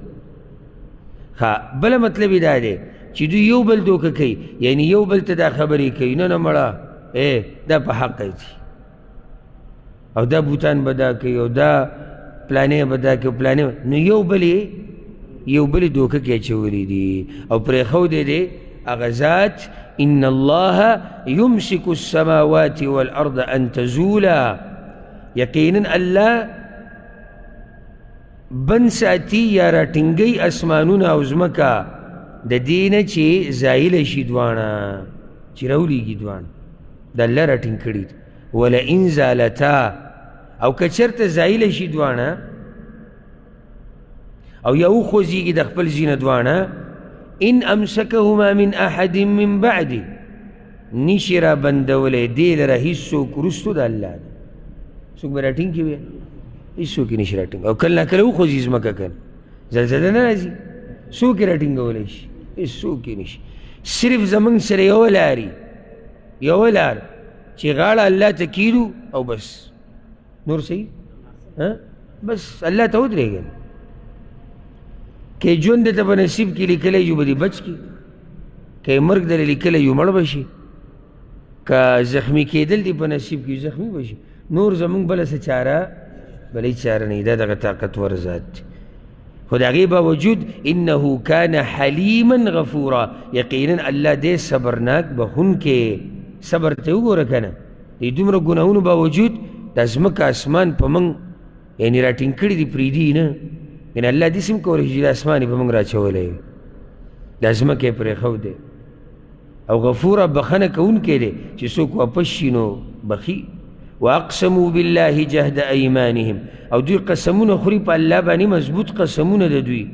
ښه، بله مطلب یې دا دی چې دوی یو بل دوکه کوي، یعنی یو بل ته دا خبرې کوي، نه نه مړه دا په حق دی، او دا بوتان به دا کوي، او دا پلانې به دا کوي، پلانې، نو یو بل یې یو بل دوکه کې اچولی دي او پرېښودی دی هغه ذات. ان الله يمسك السماوات والارض ان تزولا، یقینا الله بند ساتي یا راټینګوي اسمانونه او ځمکه د دې نه چې زایله شي دواړه، چې راولېږي دواړه، د الله راټینګ کړي دي. ولئن زالتا، او که چېرته زایله شي دواړه او یا وخوځېږي د خپل ځای نه دواړه، ان امسکهما من احد من بعده، نشي را بندولی دې لره هېڅوک وروستو د الله نه. څوک به راټینګ کړي؟ بیا هېڅوک یې نشي راټینګ. او کله ناکله وخوځي ځمکه، که زلزله نه راځي، څوک یې راټینګولی شي؟ هېڅوک یې نشي. صرف زموږ سره یوه لاري، یوه لار چې غاړه الله ته کیدو او بس، نور صحیح بس الله ته ودرېږه. که ژوند ته په نصیب کې لیکلی یو به دې بچ کړي، که مرګ درې لیکلی یو مړ به شي، که زخمی کېدل دې په نصیب کې زخمی به شي. نور زموږ بله څه چاره، بله هېڅ چاره نه، دا دغه طاقتور ذات دی. خو د هغې باوجود انه کان حلیما غفورا، یقینا الله دې صبرناک بخښونکی. صبر ته وګوره که نه، د دومره ګناهونو باوجود د ځمکه اسمان په موږ یعنی راټینګ کړي دي، پرېږدي نه. یعنی الله داسې هم کولی شي چې د اسمان یې په موږ راچولی وي، د ځمکه یې پرېښودی. او غفوره بخښنه کوونکی دی چې څوک واپس شي نو بخښي. واقسموا بالله جهد ایمانهم، او دوی قسمونه خوري په الله باندې، مضبوط قسمونه د دوی.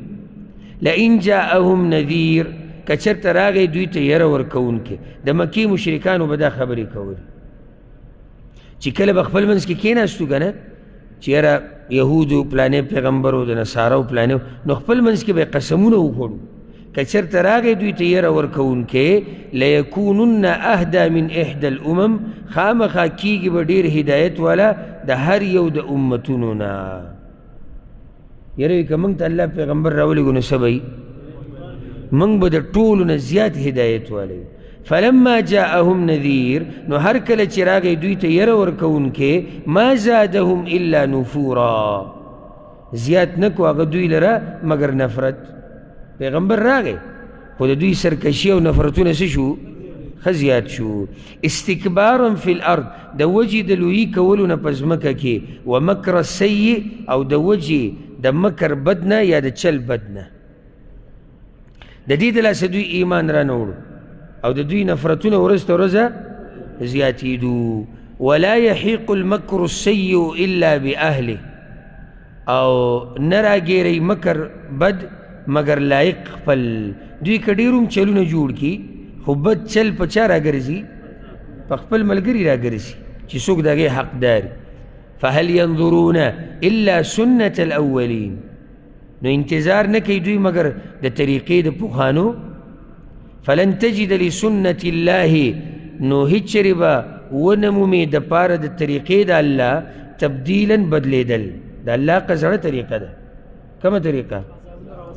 لئن جاءهم نذیر، که چېرته راغی دوی ته یره ورکوونکی. د مکې مشرکانو به دا خبرې کولې چې کله به خپل منځ کې کښېناستو که نه، چې یاره یهودو پلانې پیغمبرو د نصارو پلانې، نو خپل منځ کې به یې قسمونه وخوړو که چېرته راغی دوی ته یره ورکوونکی، لیکونن اهدا من احدی الامم، خامخا کېږي به ډېر هدایت والا د هر یو د امتونو نه. یره که موږ ته الله پیغمبر راولېږو نو څه به وي؟ موږ به د ټولو نه زیات هدایت والا یو. فلما جاءهم نذیر، نو هر کله چې راغی دوی ته یره ورکوونکی، ما زادهم الا نفورا، زیات نه کو هغه دوی لره مګر نفرت. پیغمبر راغی خو د دوی سرکشي او نفرتونه څه شو؟ ښه زیات شو. استکبارا فی الارض، د وجې د لویي کولو نه په ځمکه کې، و مکر السیء، او د وجې د مکر بد نه یا د چل بد نه. د دې د لاسه دوی ایمان را نه وړو او د دوی نفرتونه ورځ تر ورځه زیاتېدو. ولا یحیق المکر السیء الا باهله، او نه راګېری مکر بد مګر لایق خپل. دوی که ډېر هم چلونه جوړ کړي خو بد چل په چا راګرځي؟ په خپل ملګري راګرځي چې څوک د هغې حقدار. فهل ينظرون الا سنة الاولین، نو انتظار نه کوي دوی مګر د طریقې د پخوانو. فلن تجد لسنة الله، نو هیڅ چېرې به ونه مومې دپاره د طریقې د الله تبدیلا بدلېدل. د الله قزړه طریقه ده. کومه طریقه؟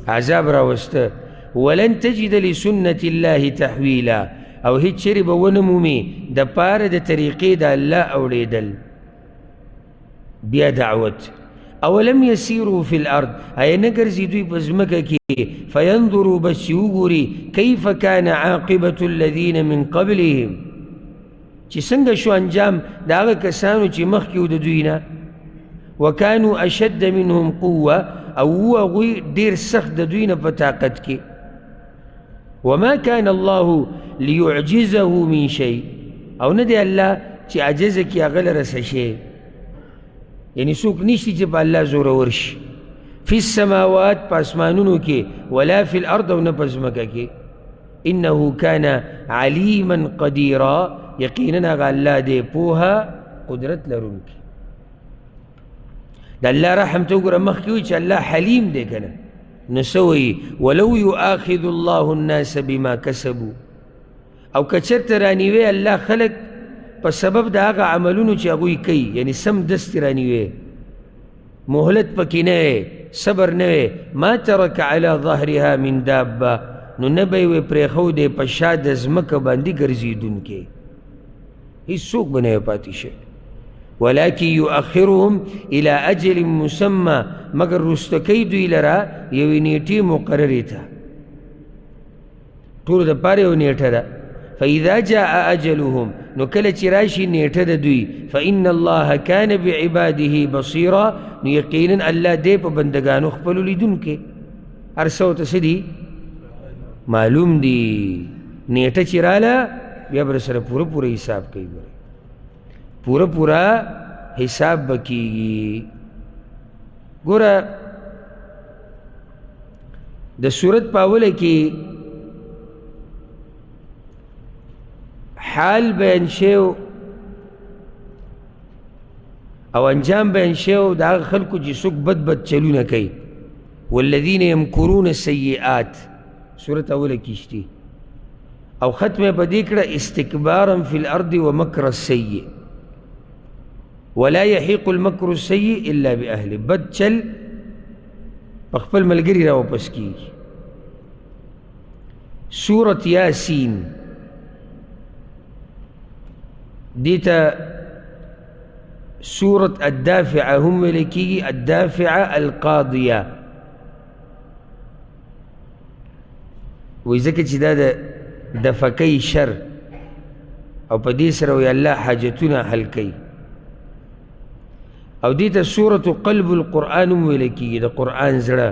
عذاب راوسته. ولن تجد لسنة الله تحویلا، او هیڅ چېرې به ونه مومې دپاره د طریقې د الله اوړېدل. بیا دعوت. اولم یسیرو فی الارض، آیا نه ګرځي دوی په ځمکه کې، فینظرو بس چې وګوري، کیف کان عاقبة الذین من قبلهم، چې څنګه شو انجام د هغه کسانو چې مخکې و د دوی نه، وکانو اشد منهم قوة، او وو هغوی ډېر سخت د دوی نه په طاقت کې. وما كان الله ليعجزه من شيء، او نه دی الله چې عاجزه کړي هغه لره څه شی، یعنی څوک نشته چې په الله زورور شي. فی السماوات، په اسمانونو کې، ولا فی الارض، او نه په ځمکه کې. انه کان علیما قدیرا، یقینا هغه الله دی پوهه قدرت لرونکی. د الله رحم ته وګوره، مخکې وایي چې الله حلیم دی که نه، نو څه وایي؟ ولو یؤاخذ الله الناس بما کسبو، او که چېرته رانیوی الله خلک په سبب د هغه عملونو چې هغوی کوي، یعنی سم دستې رانیوی، مهلت پکې نه وی، صبر نه وی، ما ترک علی ظهرها من دابه، نو نه به یې وی پرېښودی په شا د ځمکه باندې ګرځېدونکی، هیڅوک به نه وی پاتې شوی. ولكن يؤخرهم إلى أجل مسمى، مګر وروسته کوي دوی لره یوې نیټې مقررې ته، ټولو دپاره یو نیټه ده. فإذا جاء أجلهم، نو کله چې راشي نیټه د دوی، فإن الله كان بعباده بصیرا، نو یقینا الله دی په بندګانو خپلو لیدونکی، هر څه ورته څه دي معلوم دي. نیټه چې راله بیا به سره پوره پوره حساب کوي، پوره پوره حساب به کیږي. ګوره د صورت په اوله کې حال بیان شوی او انجام بیان شوی د هغه خلکو چې څوک بد بد چلونه کوي، والذین یمکرون السیئات، صورت اوله کې شته، او ختمه په دې کړه استکبارا فی الارض ومکر السیئ ولا يحيق المکر السیئ الا باهله. بد چل په خپل ملګري را واپس کیږي. سورة یاسین دې ته سورة الدافعة هم ویل کیږي، الدافعة القاضیة، وایي ځکه چې دا د دفع کوي شر، او په دې سره وایي الله حاجتونه حل کوي. او دې ته سورة قلب القرآن هم ویل کیږي، د قرآن زړه.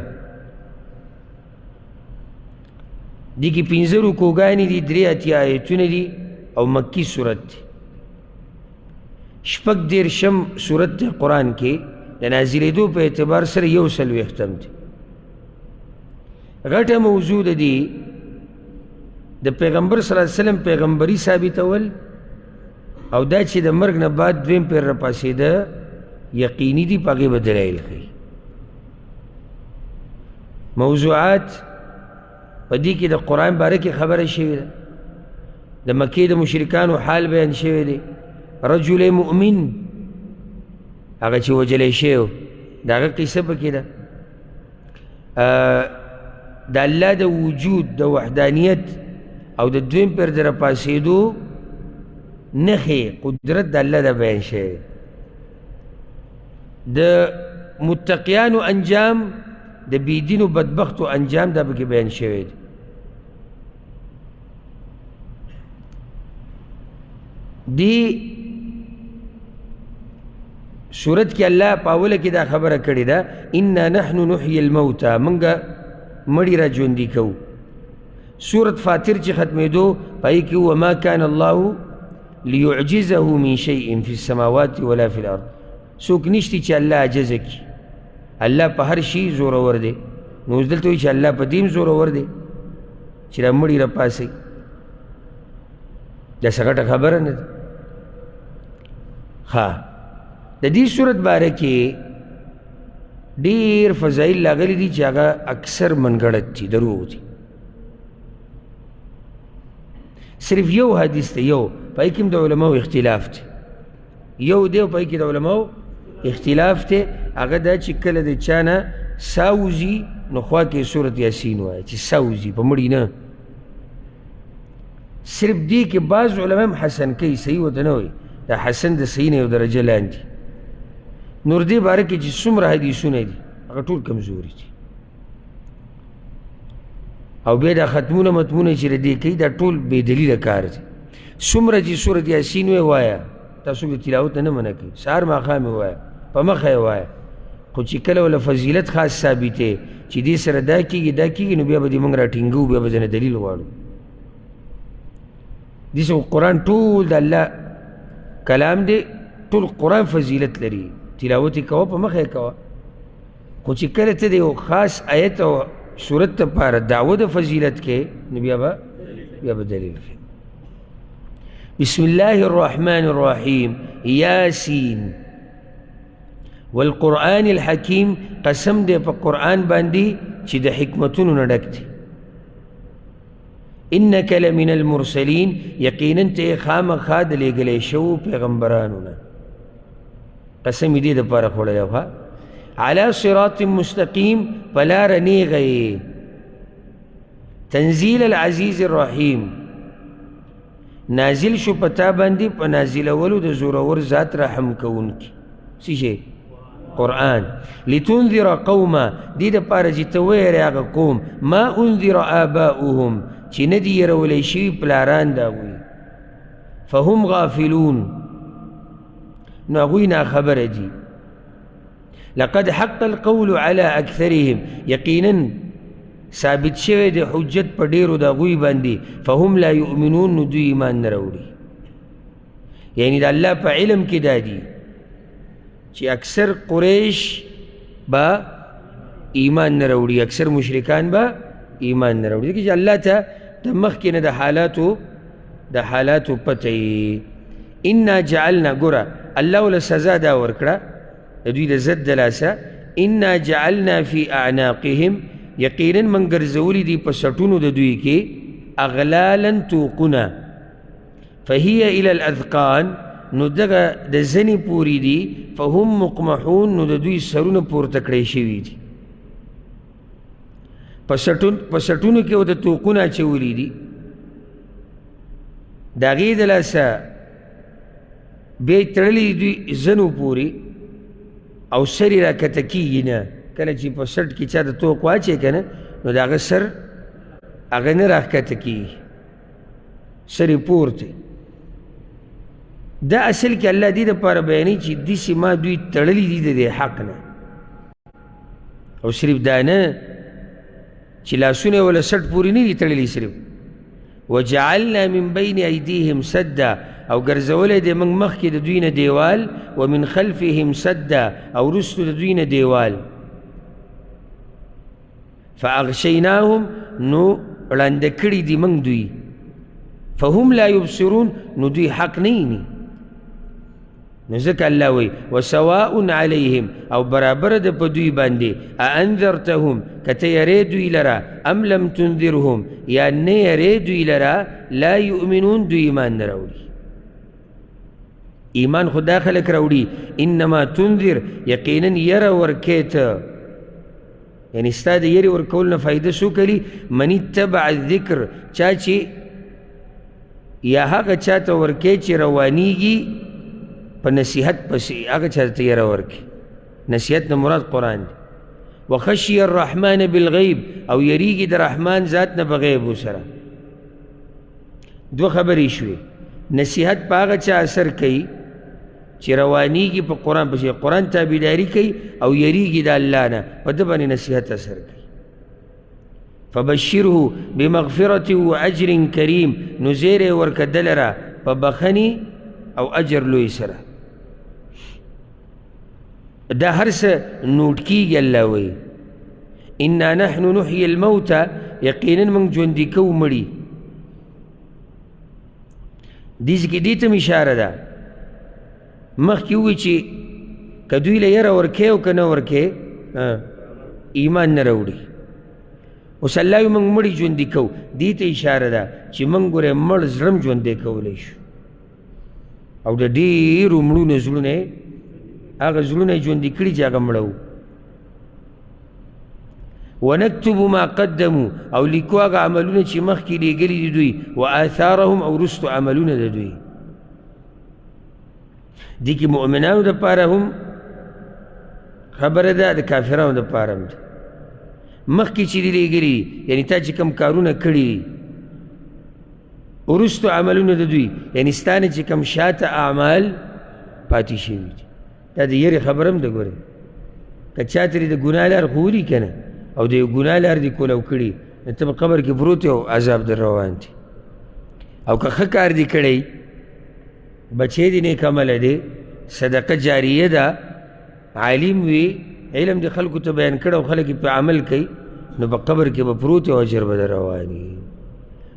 دې کې پنځه رکوګانې دي، 83 آیتونه دي، او مکي سورت دی. 36 سورت دی قرآن کې، د نازلېدو په اعتبار سره 41 دی. غټه موضوع د دې د پیغمبر صلی الله علیه وسلم پیغمبري ثابتول، او دا چې د مرګ نه بعد دویم پیر راپاڅېده یقیني دي، په هغې به دلایل ښیي. موضوعات په دې کې د قرآن باره کې خبره شوې ده، د مکې د مشرکانو حال بیان شوی دی، رجل مؤمن هغه چې وژلی شوی و د هغه قصه پکې ده، د الله د وجود د وحدانیت او د دویم پر د راپاڅېدو نښې قدرت د الله د بیان شوی، د متقیانو انجام، د بېدینو بدبختو انجام دا پکې بیان شوی دی. دی صورت کې الله په اوله کې دا خبره کړې ده، انا نحن نحیي الموتی، موږ مړي را ژوندي کوو. سورت فاطر چې ختمېدو په هغې کې وما کان الله ليعجزه من شيء في السماوات ولا في الارض، څوک نشتی چې الله عاجزه کړي، الله په هر شي زورور دی. نو اوس دلته وایي چې الله په دې هم زورور دی چې دا مړي راپاڅوي، دا څه غټه خبره نه ده. ښه، د دې صورت باره کې ډېر فضایل راغلي دي چې هغه اکثر منګړت دي، دروغ دي. صرف یو حدیث دی، یو په هغې کې هم د علماو اختلاف دی، یو دی په هغې کې د علماو اختلاف دی، هغه دا چې کله د چا نه سا وځي نو خوا کې سورت یاسین وایي چې سا وځي په مړي نه. صرف دې کې بعض علما هم حسن کوي، صحیح ورته نه وایي، دا حسن د صحیح نه یو درجه لاندې. نور دې باره کې چې څومره حدیثونه دي هغه ټول کمزوري دي. او بیا دا ختمونه متمونه چې د دې کوي دا ټول بې دلیله کار دی. څومره چې سورت یاسین وې وایه، تاسو د تلاوت نه منع کوي، سهار ماښام یې وایه، په مخه یې وایه، خو چې کله ورله فضیلت خاص ثابتې چې دې سره دا کېږي دا کېږي، نو بیا به دې موږ راټینګوو، بیا به ځنې دلیل غواړو. داسې خو قرآن ټول د الله کلام دی، ټول قرآن فضیلت لري، تلاوت یې کوه، په مخه یې کوه، خو چې کله ته د یو خاص آیت او سورت لپاره دعوه د فضیلت کې، نو بیا به دلیل کوي. بسم الله الرحمن الرحیم یاسین والقرآن الحکیم، قسم دی په قرآن باندې چې د حکمتونو نه ډک دی. انک لمن المرسلین، یقینا ته خامخا د لېږلی شوو پیغمبرانو نه. قسم یې دې دپاره خوړلی وه. علی صراط مستقیم، په لاره نیغه یې. تنزیل العزیز الرحیم، نازل شو په تا باندې په نازلولو د زورور ذات رحم کوونکي. څه شی؟ قرآن. لتنذر قوما، دې دپاره چې ته ویرې هغه قوم، ما انذر آباؤهم، چې نه دي یرولی شوي پلاران د هغوی. فهم غافلون، نو هغوی ناخبره دي. لقد حق القول على اکثرهم، یقینا ثابت شوی د حجت په ډېرو د هغوی باندې. فهم لا یؤمنون، نو دوی ایمان نه راوړي. یعنی د الله په علم کې دا دي چې اکثر قریش به ایمان نه راوړي، اکثر مشرکان به ایمان نه راوړي، ځکه چې الله ته د مخکې نه د حالاتو پته یې. انا جعلنا، ګوره الله له سزا دا ورکړه د دوی د ضد د لاسه. انا جعلنا فی اعناقهم، یقینا من ګرځولي دي په سټونو د دوی کې اغلالا توقونه، فهي الى الاذقان، نو دغه د زنې پورې دي. فهم مقمحون، نو د دوی سرونه پورته کړی شوي دي. په سټونو کې ورته توقونه اچولي دي. د هغې د لاسه بیا یې تړلي دي دوی زنو پورې، او سر یې راکښته کېږي نه. کله چې په سټ کې چا ته توق واچوې که نه، نو د هغه سر هغه نه راښکته کېږي، سر یې پورته. دا اصل کې الله دې دپاره بیانوي چې داسې ما دوی تړلي دي د دې حق نه، او صرف دا نه چې لاسونه یې ورله سټ پورې نه دي تړلي، صرف وجعلنا من بین ایدیهم سدا، او ګرځولی دی موږ مخکې د دوی نه دیوال، ومن خلفهم سدا، او وروستو د دوی نه دیوال. فاغشیناهم، نو ړانده کړي دي موږ دوی. فهم لا یبصرون، نو دوی حق نه ویني. نو ځکه الله وایي وسواء علیهم، او برابره ده په دوی باندې، اانذرتهم، که ته یرې دوی لره، ام لم تنذرهم، یا نه یرې دوی لره، لا یؤمنون، دوی ایمان نه راوړي. ایمان خو دا خلک راوړي. انما تنذر، یقینا یره ورکې ته، یعنی ستا د یرې ورکولو نه فایده څوک لري؟ من اتبع الذکر، چا چې یا هغه چا ته ورکې چې روانیږي په نصیحت پسې، هغه چا ته یره ورکې. نصیحت نه مراد قرآن دی. وخشی الرحمن بالغیب، او یریږي د رحمان ذات نه په غیب سره. دوه خبرې شوې. نصیحت په هغه چا اثر کوي چې روانیږي په قرآن پسې، قرآن تابعداري کوي او یریږي د الله نه، په ده باندې نصیحت اثر کوي. فبشره بمغفرة وأجر کریم، نو زیری ورکه ده لره په بخښنې او اجر لوی سره. دا هر څه نوټ کېږي. الله وایي انا نحن نحیي الموتى، یقینا موږ ژوندي کوو مړي. دې ځای کې دې ته هم اشاره ده. مخکې ووایي چې که دوی له یره ورکې او که نه ورکې ایمان نه راوړي. اوس الله وایي موږ مړي ژوندي کوو، دې ته اشاره ده چې موږ ګورې مړ زړه هم ژوندی کولی شو، او د ډېرو مړونو زړونه یې هغه زړونه یې ژوندي کړي چې هغه مړه وو. ونکتب ما قدمو، او لیکو هغه عملونه چې مخکې لېږلي دي دوی، وآثارهم، او وروستو عملونه د دوی. دې کې مؤمنانو دپاره هم خبره ده، د کافرانو دپاره هم ده. مخکې چې دي لېږلي، یعنې تا چې کوم کارونه کړي دي، وروستو عملونه د دوی، یعنې ستا نه چې کوم شاته اعمال پاتې شوي دي. دا د یرې خبره هم ده. ګورې که چا ترې د ګناه لار ښوولي که نه، او د یو ګناه لار دې کولاو کړي، نو ته په قبر کې پروت او عذاب در روان دی. او که ښه کار دې کړی، بچی دې نیک عمله دی، صدقه جاریه ده، عالم وي، علم دې خلکو ته بیان کړی او خلک یې په عمل کوي، نو په قبر کې به پروت او اجر به در روان وي.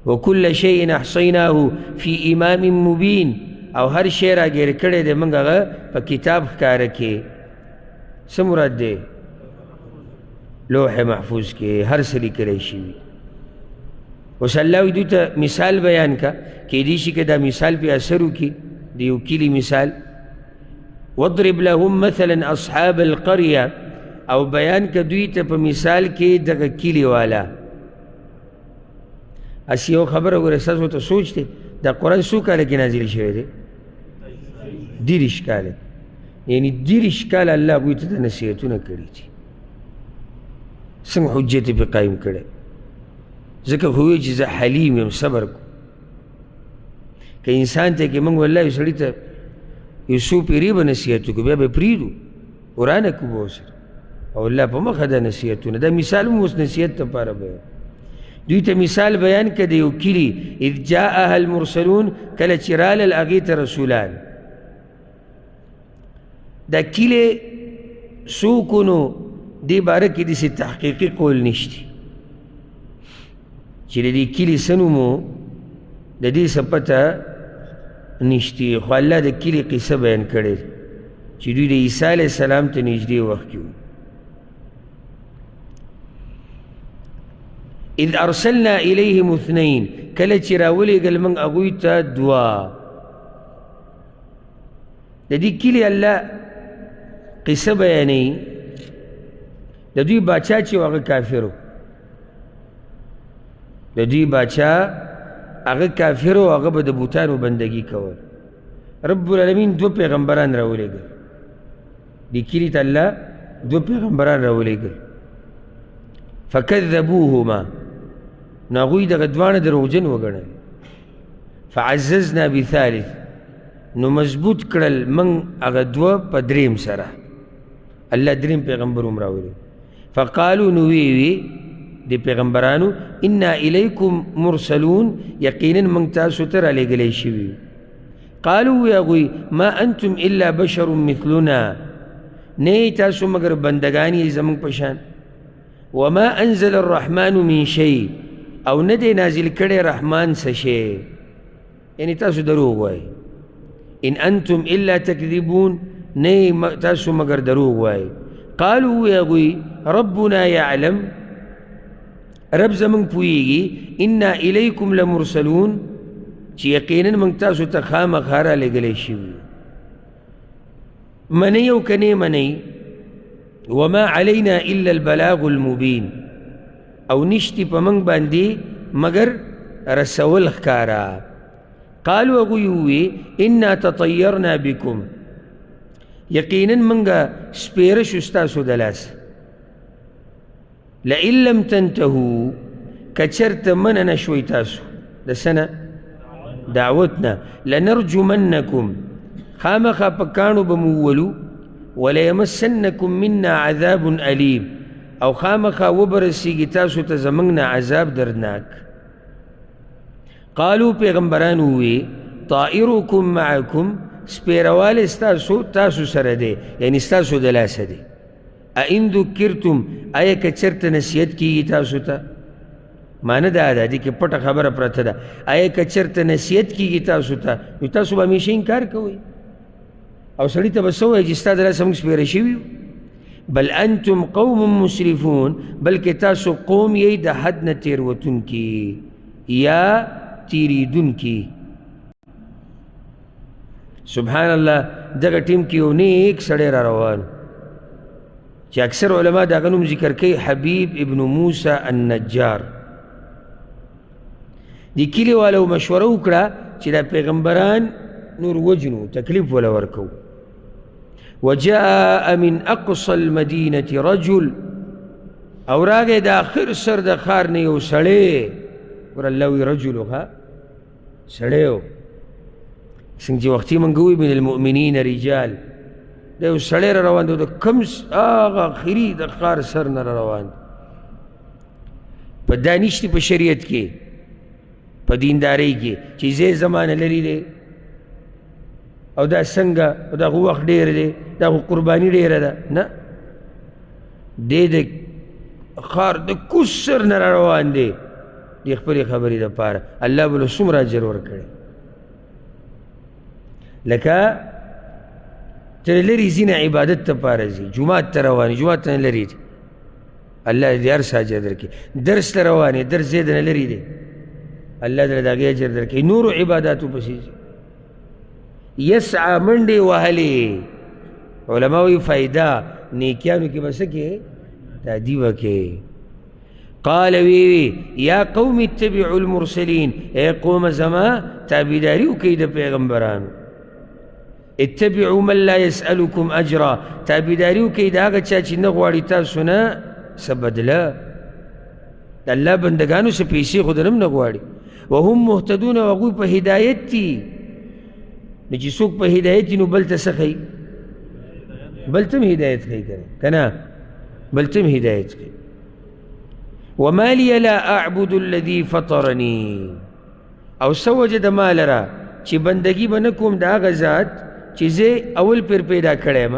وکل شیء احصیناه فی امام مبین، او هر شی راګیر کړی دی موږ هغه په کتاب ښکاره کې. څه مراد دی؟ لوح محفوظ کې هر څه لیکلی شوي. اوس الله وایي دوی ته مثال بیان که، کیدای شي که دا مثال پې اثر وکړي، د یو کلي مثال. واضرب لهم مثلا اصحاب القریه، او بیان که دوی ته په مثال کې دغه کلي والا. هسې یو خبره وګوره، ستاسو ته سوچ دی، دا قرآن څو کاله کې نازل شوی دی؟ 30 کاله. یعنې 30 کاله الله هغوی ته د نصیحتونه کړي دي، څنګه حجت یې پرې قایم کړی. ځکه خو وایي چې زه حلیم یم، صبر کوم. که انسان ته کې موږ والله یو سړي ته یو څو پېرې به نصیحت وکړو، بیا به یې پرېږدو، ورانه کړو به ورسره. او الله په مخه دا نصیحتونه، دا مثال هم اوس نصیحت لپاره بیان. دوی ته مثال بیان که د یو کلي، اذ جاءها المرسلون، کله چې رالل هغې ته رسولان. دا کلی څوک نو دې باره کې داسې تحقیقي قول نشته چې د دې کلي څه نوم و، د دې څه پته نشته. خو الله د کلي قصه بیان کړې چې دوی د عیسی علیه السلام ته نږدې وخت کې وو. اذ ارسلنا الیهم اثنین، کله چې راولېږل موږ هغوی ته دوه. د دې کلي الله قصه بیانوي. د دوی باچا چې هغه کافر و، د دوی باچا هغه کافر و، هغه به د بوتانو بندګي کول. رب العالمین دوه پیغمبران راولېږل دې کلي ته، الله دوه پیغمبران راولېږل. فکذبوهما، نو هغوی دغه دواړه دروغجن وګڼل. فعززنا بثالث، نو مضبوط کړل موږ هغه دوه په دریم سره. الله دریم پیغمبر هم راولېږه. فقالو، نو ویې وي د پیغمبرانو، انا الیکم مرسلون، یقینا موږ تاسو ته رالیږلی شوي. قالو، وی هغوی، ما انتم الا بشر مثلنا، نه یئ تاسو مګر بندګان یئ زموږ په شان. وما انزل الرحمن من شیء، او نه دی نازل کړی رحمان څه شی، یعنې تاسو دروغ وایئ. ان انتم الا تکذبون، نه یئ تاسو مګر دروغ وایئ. قالو، وی هغوی، ربنا یعلم، رب زموږ پوهېږي، انا الیکم لمرسلون، چې یقینا موږ تاسو ته خامخا رالیږلی شوي. منئ او که نه منئ، وما علینا الا البلاغ المبین، او نشتي په موږ باندې مګر رسول ښکاره. قالو، هغوی ووی، انا تطیرنا بکم، یقینا موږ سپېره شو ستاسو د لاسه. لئن لم تنتهو، که چېرته منع نه شوئ تاسو د څه نه؟ دعوت نه، لنرجمنکم، خامخا په کاڼو به مو وولو، وليمسنکم منا عذاب الیم، او خامخا وبه رسېږي تاسو ته زموږ نه عذاب دردناک. قالو، پیغمبران ووی، طائرکم معکم، سپېروالی ستاسو تاسو سره دی، یعنې ستاسو د لاسه دی. ئن ذکرتم، آیا که چېرته نصیحت کیږي تاسو ته؟ معنی دا ده، دې کې پټه خبره پرته ده. آیا که چېرته نصیحت کیږي تاسو ته، نو تاسو به همیشه انکار کوئ، او سړي ته به څه وایي چې ستا د لاسه موږ سپېره شوي یو؟ بل انتم قوم مسرفون، بلکې تاسو قوم یئ د حد نه تېروتونکي یا تېرېدونکي. سبحان الله، دغه ټیم کې یو نیک سړی را روان چې اکثر علما د هغه نوم ذکر کوي، حبیب ابن موسی النجار. د کلي والو مشوره وکړه چې دا پیغمبران نور وجنو، تکلیف وله ورکوو. وجاء من اقصى المدینة رجل، او راغی د آخر سر د ښار نه یو سړی. ګوره الله وایي رجل، ښه سړی و، څنګه چې وختي مونږ ووایو من المؤمنین رجال، دا یو سړی را روان دی، د کوم هغه اخري د ښار سر نه را روان دی. په دا نشته په شریعت کې، په دیندارۍ کې چې ځای زمانه لري دی، او دا څنګه، او دا خو وخت ډېر دی، دا خو قرباني ډېره ده. نه، دی د ښار د کوز سر نه را روان دی د خپلې خبرې دپاره. الله به له څومره اجر ورکړي. لکه تر لرې ځي نه عبادت دپاره ځي، جومات ته روان یې، جومات ته نه لرې دی، الله دې هر څه اجر درکړي. درس ته روان یې، درس ځای د نه لرې دی، الله دې د هغې اجر درکړي. نورو عباداتو پسې ځي. یسعى منډې وهلې. علما وایي فایده نیکیانو کې به څه کې تادي به کې. قال وی یا قوم اتبعوا المرسلین، ای قوم زما تابعداري وکړئ د پیغمبرانو. اتبعوا من لا يسألكم اجرا، تابعداري وکړئ د هغه چا چې نه غواړي تاسو نه څه بدله. د الله بندګانو څه پیسې خو درنه هم نه غواړي. وهم مهتدون، او هغوی په هدایت دي. نو چې څوک په هدایت دي نو بل ته څه ښیي؟ بل ته هم هدایت ښیي که نه؟ بل ته هم هدایت ښیي. وما لي لا أعبد الذي فطرني، او څه وجه د ما لره چې بندګي به نه کوم د هغه ذات چې زه اول پیر پیدا کړی یم.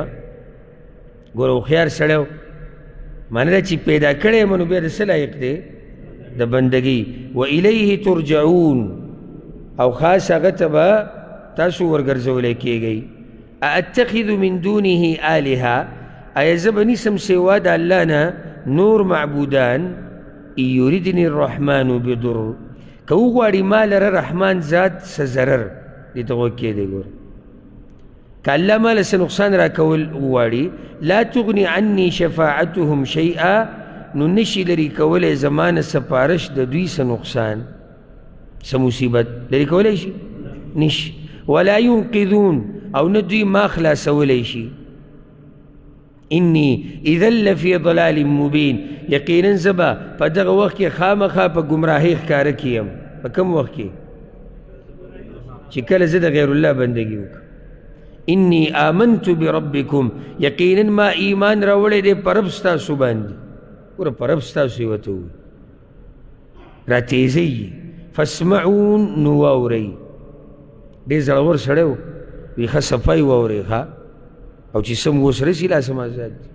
ګوره هوښیار سړی و، معنی دا چې پیدا کړی یم نو بیا د څه لایق دی؟ د بندګي. و الیه ترجعون، او خاص هغه ته به تاسو ورګرځولی کیږئ. أأتخذ من دونه آلهة، آیا زه به نیسم سوا د الله نه نور معبودان؟ إن یردني الرحمن بضر، که وغواړي ما لره رحمان ذات څه ضرر، دې ته غوږ کښېږدئ. ګوره که الله ما له څه نقصان راکول وغواړي، لا تغني عني شفاعتهم شیئا، نو نشي لرې کولی زما نه سفارش د دوی څه نقصان، څه مصیبت لرې کولی شي؟ نشي. ولا ينقذون، او نه دوی ما خلاصولی شي. انی اذا لفی ضلال مبین، یقینا زه به په دغه وخت کې خامخا په ګمراهۍ ښکاره کې یم. په کوم وخت کې؟ چې کله زه د غیر الله بندګي وکړم. انی آمنت بربکم، یقینا ما ایمان راوړی دی په رب ستاسو باندې. ګوره په رب ستاسو یې ورته وویل، راتېزئ یې. فاسمعون، نو واورئ. ډېر زړور سړی و، وایي ښه صفا یې واورئ، ښه، او چې سم اوس رسي لا سم آزاد دي.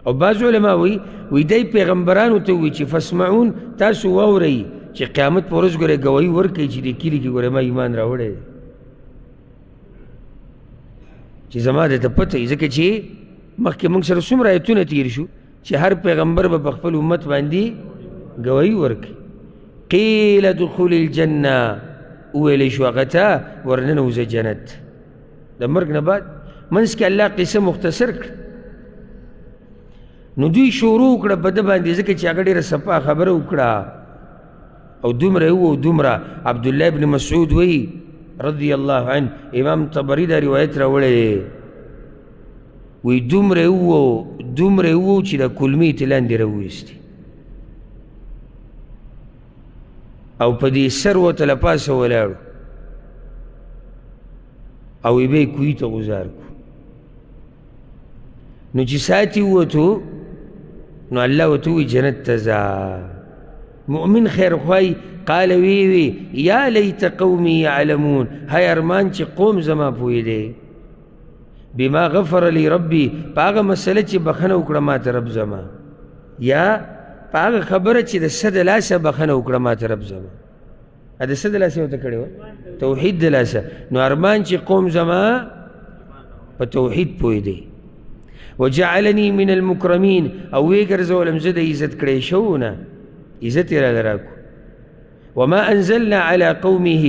او بعض علما وایي، وایي دی پیغمبرانو ته وایي چې فاسمعون، تاسو واورئ چې قیامت په ورځ ګورئ ګواهي ورکوي چې دې کلي کې ګورئ ما ایمان راوړی دی، چې زما درته پته وي. ځکه چې مخکې موږ سره څومره آیتونه تېر شو چې هر پیغمبر به په خپل امت باندې ګواهي ورکوي. قیل ادخل الجنة، وویلی شو هغه ته ورننوځه جنت. د مرګ نه بعد منځ کې الله قصه مختصر کړه. نو دوی شروع وکړه په ده باندې، ځکه چې هغه ډېره صفا خبره وکړه او دومره یې وو دومره. عبدالله ابن مسعود وایي رضی الله عنه، امام طبري دا روایت راوړی دی، وایي دومره یې وو دومره یې وو چې د کولمې ترې لاندې راوویستې او په دې سر ورته له پاسه ولاړو او یې بیا یې کوهي ته غوځار کړو. نو چې ساعت یې ووتو نو الله ورته ووایي جنت ته ځه. مؤمن خیرخوای قال وی وی یا لیت قومی یعلمون، های ارمان چې قوم زما پوهېدی. بما غفر لی ربی، په هغه مسله چې بخښنه وکړه ما ته رب زما، یا په هغه خبره چې د څه د لاسه بخښنه وکړه ما ته رب زما. د څه د لاسه یې ورته کړې وه؟ توحید د لاسه. نو ارمان چې قوم زما په توحید پوهېدی. وجعلني من المکرمین، او ویې ګرځولم زه د عزت کړی شوو نه، عزت یې راله راکړو. وما انزلنا على قومه،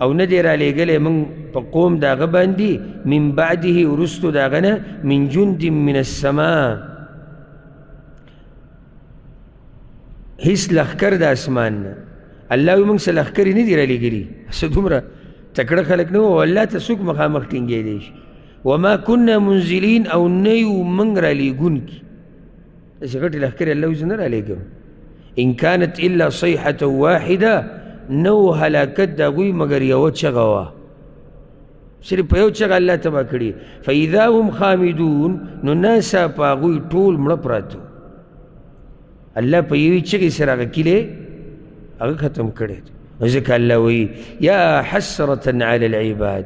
او نه دی رالیږلی موږ په قوم د هغه باندې من بعده، وروستو د هغه نه، من جند من السما، هیڅ لښکر د اسمان نه. الله وایي موږ څه لښکرې نه دي رالیږلي، څه دومره تکړه خلک نه وو، الله ته څوک مخامخ ټینګېدی شي. وما كنا منزلین، او نه یو موږ رالیږونکي. داسې غټې لښکرې الله وایي زه نه رالیږم. ان كانت الا صیحة واحده، نه و هلاکت د هغوی مګر یوه چغه وه، صرف په یو چغه الله تباه کړي. فاذا هم خامدون، نو ناڅاپه هغوی ټول مړه پراته. الله په یوې چغې سره هغه کلی هغه ختم کړی دی. ځکه الله وایي یا حسرة علی العباد،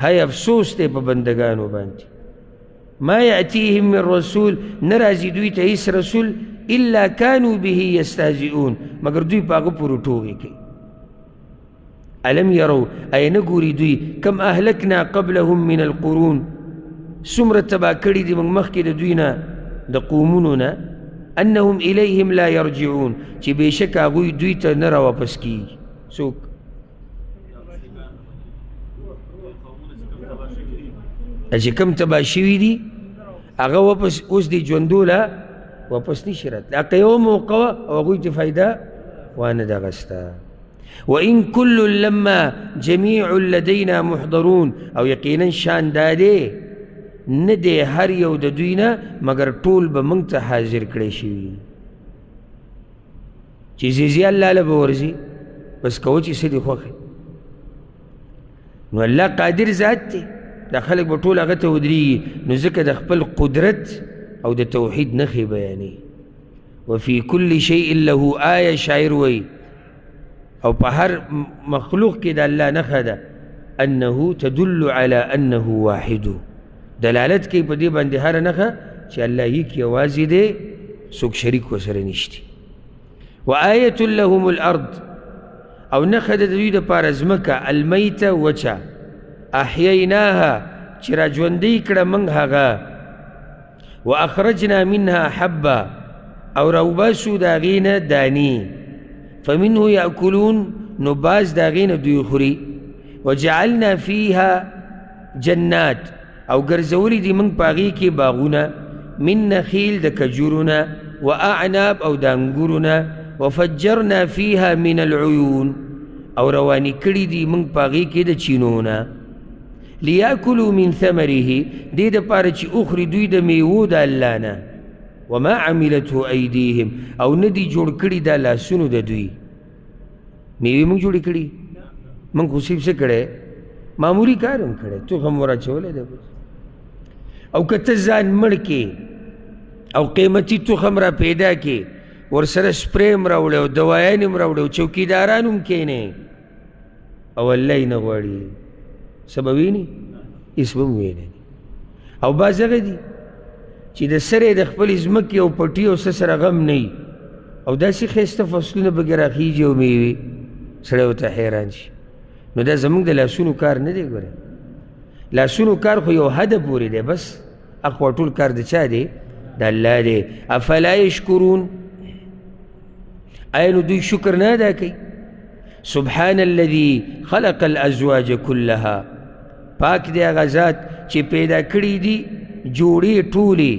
های افسوس دی په بندګانو باندې. ما یأتیهم من رسول، نه راځي دوی ته هیڅ رسول الا کانو به یستهزئون، مګر دوی په هغه پورې ټوغې کوي. الم یرو، ایا نه ګوري دوی کم اهلکنا قبلهم من القرون، څومره تباه کړي دي موږ مخکې د دوی نه د قومونو نه، انهم الیهم لا یرجعون، چې بېشکه هغوی دوی ته نه راواپس کیږي. څوک؟ چې کوم تباه شوي دي هغه واپس اوس دې ژوندو له واپس نشي راتلی. هغه یوه موقع وه او هغوی ته فایده وانه دغسته. وإن كل لما جميع لدينا محضرون، او یقینا شان دا دی نه دی هر یو د دوی نه مګر ټول به موږ ته حاضر کړی شوي. چې ځي الله له به ورځي، بس کوه چې څه دې خوښ. نو الله قادر ذات دی، دا خلک به ټول هغه ته ودرېږي. نو ځکه د خپل قدرت او د توحید نښې بیانوي. وفي كل شيء له آیه، شاعر وایي او په هر مخلوق کې د الله نښه ده، انه تدل على انه واحد، دلالت کوي په دې باندې هره نښه چې الله یې یوازې دی، څوک شریک ورسره نشته. وآیة لهم الارض، او نښه ده د دوی دپاره ځمکه، المیته وچه، احییناها چې راژوندۍ کړه موږ هغه، واخرجنا منها حبا، او راوباسو د هغې نه دانې، فمنه یأکلون، نو باز د هغې نه دوی خوري. وجعلنا فیها جنات، او ګرځولي دي موږ په هغې کې باغونه، من نخیل د کجورو نه، واعناب او د انګورو نه، وفجرنا فیها من العیون، او روانې کړي دي موږ په هغې کې د چینو نه. لیأکلوا من ثمره، دې دپاره چې وخوري دوی د میوو د الله نه. وما عملته ایدیهم، او نه دي جوړ کړي دا لاسونو د دوی. میوې موږ جوړې کړي؟ موږ خو صرف څه کړی، معمولي کار هم کړی، تخم ور اچولی دی. او که ته ځان مړ کړې او قیمتي تخم را پیدا کړې، ورسره سپری هم راوړی او دوایانې هم راوړی او چوکیداران هم کښېنې، او الله یې نه غواړي، څه به ویني؟ هېڅ به هم ویني. او بعض هغه دي چې د سرې د خپلې ځمکې او پټي او څه سره غم نه وي، او داسې ښایسته فصلونه پکې راخیږي او میوې، سړی ورته حیران شي. نو دا زموږ د لاسونو کار نه دی. ګورې لاسونو کار خو یو حده پورې دی، بس اخوا ټول کار د چا دی؟ د الله دی. افلا یشکرون، آیا نو دوی شکر نه ادا کوي؟ سبحان الذي خلق الازواج كلها، پاک دی هغه ذات چې پیدا کړي دي جوړې ټولې،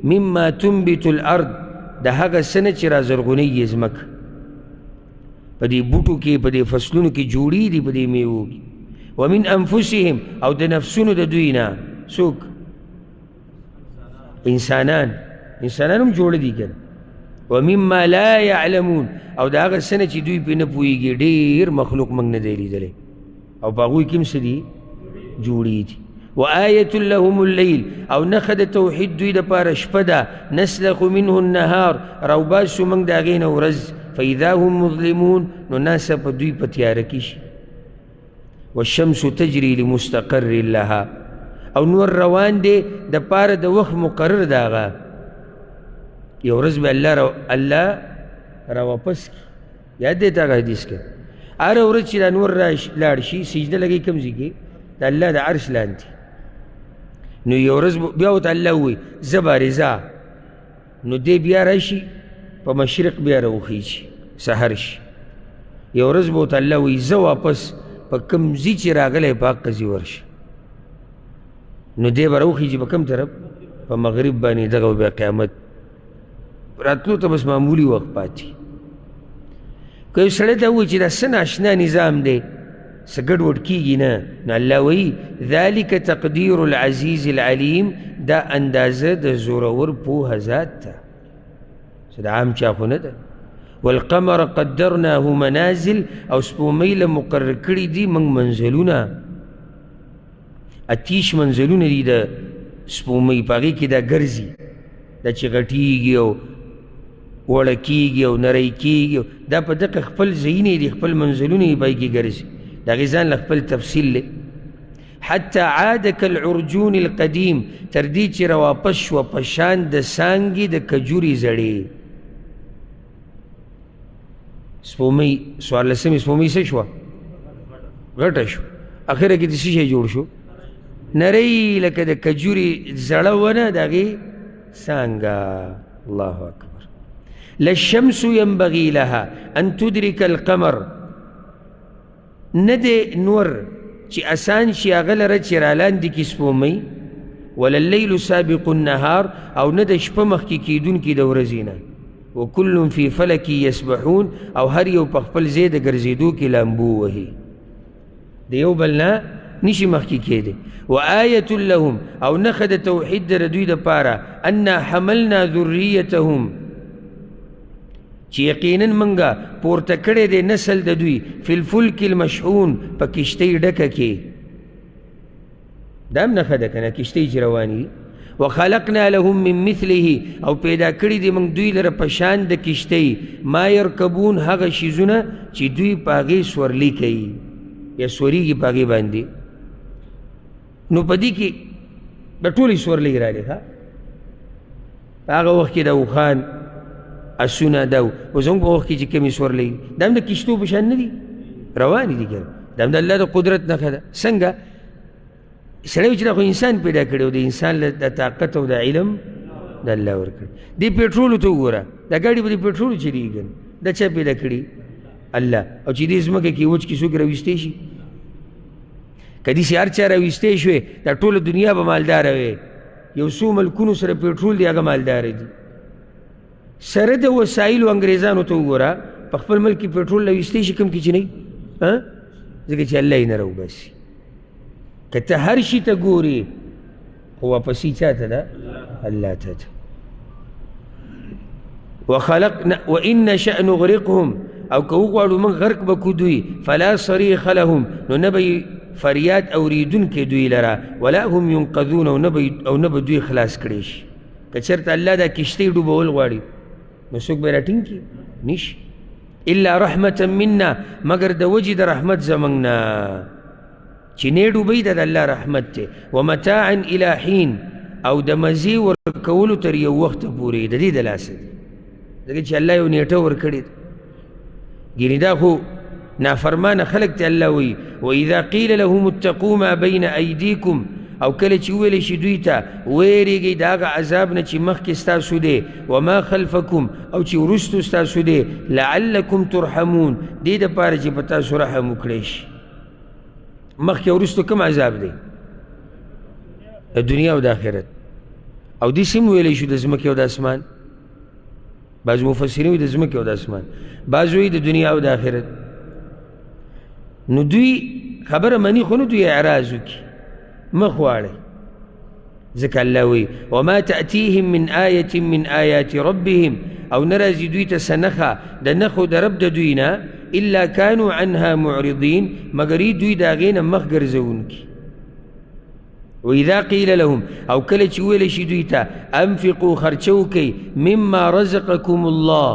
مما تنبت الارض، د هغه څه نه چې رازرغونوي یې ځمکه. په دې بوټو کې، په دې فصلونو کې جوړې دي، په دې میوو کې. ومن انفسهم، او د نفسونو د دوی نه. څوک؟ انسانان. انسانان هم جوړ دي که نه. ومما لا يعلمون، او د هغه څه نه چې دوی پرې نه پوهېږي. ډېر مخلوق موږ نه دی لیدلی، او په هغوی کې هم څه دي؟ جوړې دي. وآیة لهم اللیل، او نښه د توحید دوی دپاره شپه ده، نسلخ منه النهار، راوباسو موږ د هغې نه ورځ، فإذا هم مظلمون، نو ناڅاپه دوی په تیاره کې شي. والشمس تجري لمستقر لها، او نور روان دی د پاره د وخت مقرر د هغه. یو ورځ به الله را واپس کړي. یاد دی ته هغه حدیث کې؟ هره ورځ چې دا نور لاړ شي، سجده لګوي کوم ځای کې؟ د الله د عرش لاندې. نو یو ورځ بیا ورته الله ووایي زه به رضا، نو دی بیا راشي په مشرق بیا راوخیږي، سحر شي. یو ورځ به ورته الله وایي زه واپس په کوم ځای چې راغلی په هغه ځای ورشه. نو دی به راوخیږي په کوم طرف؟ په مغرب باندې. دغه بیا قیامت راتلو ته بس معمولي وخت پاتې. که یو سړی ته ووایي چې دا څه ناشنا نظام دی، څه ګډوډ کېږي نه. نو الله وایي ذلک تقدیر العزیز العلیم، دا اندازه د زورور پوهه ذات ده، څه د عام چا خو نه ده. والقمر قدرناه منازل، او سپوږمۍ له مقرر کړي دي موږ منزلونه، 28 منزلونه دي د سپوږمۍ، په هغې کې دا ګرځي، دا چې غټېږي او وړه کېږي او نری کېږي، دا په دقه خپل ځایونه دي، خپل منزلونه یې په هغې کې ګرځي، د هغې ځان له خپل تفصیل دی. حتی عاد کالعرجون القدیم، تر دې چې راواپس شوه په شان د څانګې د کجورې زړې. سپوږمۍ 14مې سپوږمۍ څه شوه؟ غټه شوه. اخره کې د څه شی جوړ شو؟ نری لکه د کجورې زړه ونه د هغې څانګه. الله اکبر. لا الشمس ينبغي لها أن تدرك القمر، نه دی نور چې اسان شي هغه لره چې رالاندې کړي سپوږمۍ، ولا الليل سابق النهار، او نه د شپه مخکې کېدونکي د ورځې نه. وکل فی فلک یسبحون، او هر یو په خپل ځای د ګرځېدو کې لامبو وهي، د یو بل نه نشي مخکې کېدی. وآیة لهم، او نښه د توحید د دوی دپاره، انا حملنا ذریتهم، چې یقینا موږ پورته کړی دی نسل د دوی، فی الفلک المشحون، په کښتۍ ډکه کې. دا هم نښه ده که نه، کښتۍ چې روانې دي. وخلقنا لهم من مثله، او پیدا کړي دي موږ دوی لره په شان د کښتۍ، ما یرکبون، هغه شیزونه چې دوی په هغې سورلي کوي یا سورېږي په هغې باندې. نو په دې کې د ټولې سورلۍ راغلې. ښه، په هغه وخت کې د اوښان اسونه دا وو، اوس زموږ په وخت کې چې کومې سورلۍ دي دا هم د کښتو په شان نه دي، روانې دي که نه، دا هم د الله د قدرت نښه ده. څنګه سړی چې دا خو انسان پیدا کړی او د انسان له د طاقت او د علم د الله ورکړی. دې پېټرولو ته وګوره، دا ګاډي به دې پېټرولو چلېږي که نه، دا چا پیدا کړي؟ الله. او چې دې ځمکه کې وچ کې څوک راویستی شي؟ که داسې هر چا راویستی شوې دا ټوله دنیا به مالداره وي. یو څو ملکونو سره پېټرول دی، هغه مالداره دي. سره د وسایلو انګریزانو ته وګوره، په خپل ملک کې پېټرول راویستی شي کوم کې چې نه وي، ځکه چې الله یې نه راوباسي. که ته هر شي ته ګورې خو واپسي چا ته ده؟ الله ته ده. وخلقنا وإن نشأ نغرقهم، او که وغواړو موږ غرق به کړو دوی، فلا صریخ لهم، نو نه به یې فریاد اورېدونکی دوی لره، ولا هم ینقذون، او نه به دوی خلاص کړی شي. که چېرته الله دا کښتۍ ډوبول غواړي نو څوک به یې راټینګ کړي؟ نشي. الا رحمة منا، مګر د وجې د رحمت زموږ نه چې نه ډوبوي، دا د الله رحمت دی. ومتاعا الی حین، او د مزې ورکولو تر یو وخته پورې د دې د لاسه دی، ځکه چې الله یو نیټه ورکړې ده. ګینې دا خو نافرمانه خلک ته الله وایي واذا قیل لهم اتقوا ما بین ایدیکم، او کله چې وویل شي دوی ته ویرېږئ د هغه عذاب نه چې مخکې ستاسو دی، وما خلفکم، او چې وروستو ستاسو دی، لعلکم ترحمون، دې دپاره چې په تاسو رحم وکړی شي. مخکې وروستو کوم عذاب دی؟ د دنیا او د آخرت. او داسې هم ویلی شو د ځمکې او د اسمان. بعض مفسرین وایي د ځمکې او د اسمان، بعض وایي د دنیا او د آخرت. نو دوی خبره مني خو نه دوی اعراض وکړي، مخ واړوي، ځکه الله وایي وما تأتیهم من آیة من آیات ربهم، او نه راځي دوی ته څه نښه د نښو د رب د دوی نه، الا کانوا عنها معرضین، مګر یې دوی د هغې نه مخ ګرځوونکي. وإذا قیل لهم، او کله چې وویل شي دوی ته انفقوا، خرچه وکئ، مما رزقکم الله،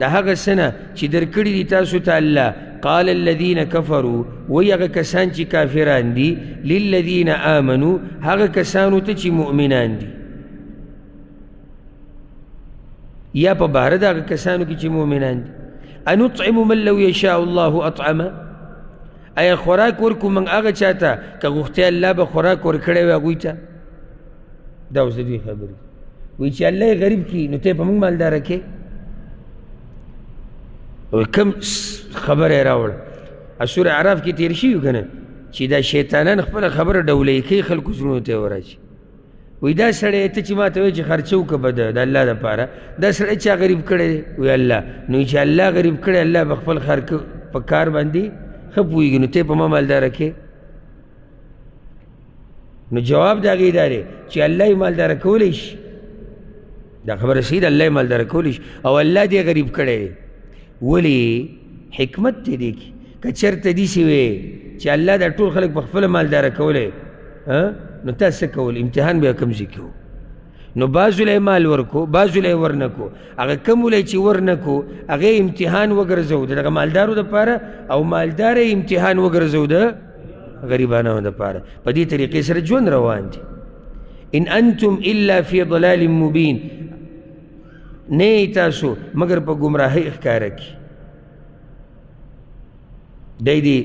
د هغه څه نه چې درکړي دي تاسو ته الله، قال الذین کفروا، وایي هغه کسان چې کافران دي، للذین آمنوا، هغه کسانو ته چې مؤمنان دي، یا په باره د هغه کسانو کې چې مؤمنان دي، انطعم من لو یشاء الله اطعمه، آیا خوراک ورکو موږ هغه چا ته که غوښتی الله به خوراک ورکړی وي هغوی ته؟ دا اوس د دوی خبرې وایي چې الله یې غریب کړي نو ته یې په موږ مالداره کړې. کوم خبره یې راوړه؟ سورة اعراف کې تېر شوي که نه چې دا شیطانان خپله خبره ډولۍ کوي خلکو زړونو ته یې وراچوي. وایي دا سړی ته چې ما ته وایي چې خرچه وکړه به د الله دپاره، دا سړی چا غریب کړی دی؟ وایي الله. نو چې الله غریب کړی، الله به خپل په کار باندې ښه پوهېږي، نو ته په ما مالداره کې؟ نو جواب د هغې دا دی چې الله یې مالداره کولی شي. دا خبره صحیح ده، الله یې مالداره کولی شي او الله دې غریب کړی دی. ولې؟ حکمت دی دې کې. که چېرته داسې وی چې الله دا ټول خلک په خپله مالداره کولی، نو تا څه کول؟ امتحان به یې کوم ځای کې و؟ نو بعضو له یې مال ورکو، بعضو له یې ورنه کو. هغه کومو له یې چې ورنه کو هغه یې امتحان وګرځوو د دغه مالدارو دپاره، او مالدار یې امتحان وګرځوو د غریبانو دپاره. په دې طریقې سره ژوند روان دی. ان انتم الا فی ضلال مبین، نه یئ تاسو مګر په ګمراهۍ ښکاره کي. دی دې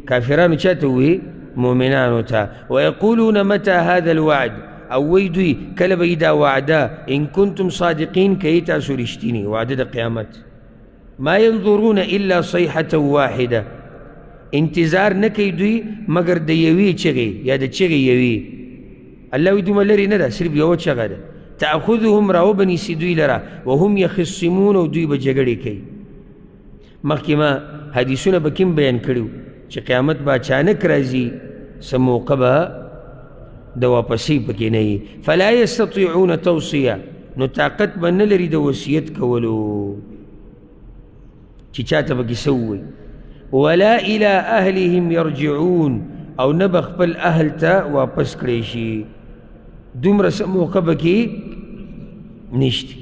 کافرانو چاته ووایي؟ مؤمنانو ته. ویقولون متى هذا الوعد، او وایي دوی کله به یي دا وعده، ان کنتم صادقین، که یئ تاسو رښتیني. وعده د قیامت. ما ينظرون الا صیحة واحده، انتظار نه کوي دوی مګر د یوې چغې یا د چغې یوې. الله وایي دومره لرې نه ده، صرف یوه چغه ده. تأخذهم، راوبه نیسي دوی لره، وهم یخصمون، او دوی به جګړې کوي. مخکې ما حدیثونه به کوم بیان کړي چې قیامت به اچانک راځي، څه موقع به د واپسۍ پکې نه وي. فلا یستطیعون توصیه، نو طاقت به نه لري د وصیت کولو چې چاته به کیسه ووایي. ولا الی اهلهم یرجعون، او نه به خپل اهل ته واپس کړی شي. دومره څه موقع به کې نشته.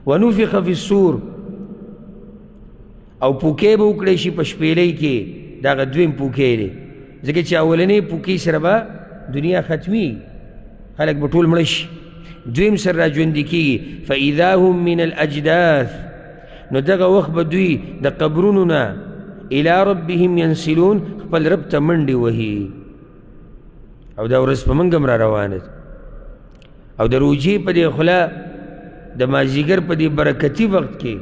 ونفخ فی الصور، او پوکې به وکړی شي په شپېلۍ کې. دغه دویم پوکې دی، ځکه چې اولنې پوکې سره به دنیا ختمي، خلک به ټول مړه شي. دویم سره راژوندي کېږي. فاذا هم من الاجداث، نو دغه وخت به دوی د قبرونو نه الی ربهم ینسلون، خپل رب ته منډې وهي. او دا ورځ په موږ هم را روانه ده. او د روژې په دې خوله د مازدیګر په دې برکتي وخت کې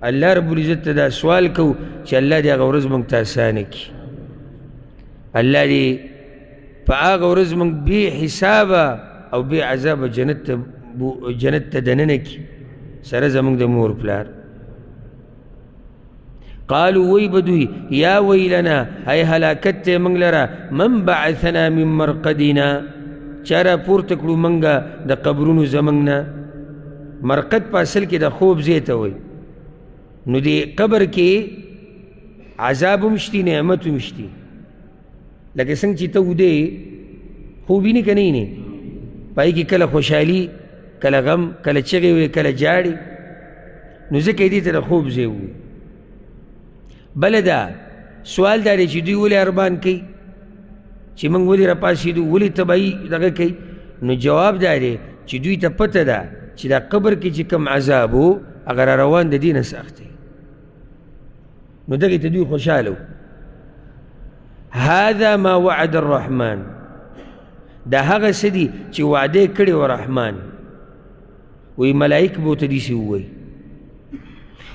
الله رب العزت ته دا سوال کوو چې الله دې هغه ورځ موږ ته اسانه کړي. الله دې په هغه ورځ موږ بې حسابه او بې عذابه جنت ته دننه کړي سره زموږ د مور پلار. قالو وی بدوی یا ویلنا، ای هلاکت ته موږ لره، من بعثنا من مرقدنا، چا را پورته کړو موږ د قبرونو زموږ نه. مرقد په اصل کې د خوب ځای ته وایي. نو دې قبر کې عذاب هم شتي، نعمت هم شتي. لکه څنګه چې ته ویده یې، خوب وینې که نه وینې؟ په هغې کې کله خوشحالي، کله غم، کله چغې وي، کله جاړې. نو ځکه یې دې ته د خوب ځای ووایي. بله دا سوال دا دی چې دوی ولې ارمان کوي چې موږ ولې راپاڅېدو، ولې تباهي دغه کوي؟ نو جواب دا دی چې دوی ته پته ده چې دا قبر کې چې کوم عذاب و هغه را روان د دې نه سخت دی. نو دغې ته دوی خوشحاله وو. هذا ما وعد الرحمن، دا هغه څه دي چې وعده یې کړې وه رحمان. وایي ملایک به ورته داسې ووایي،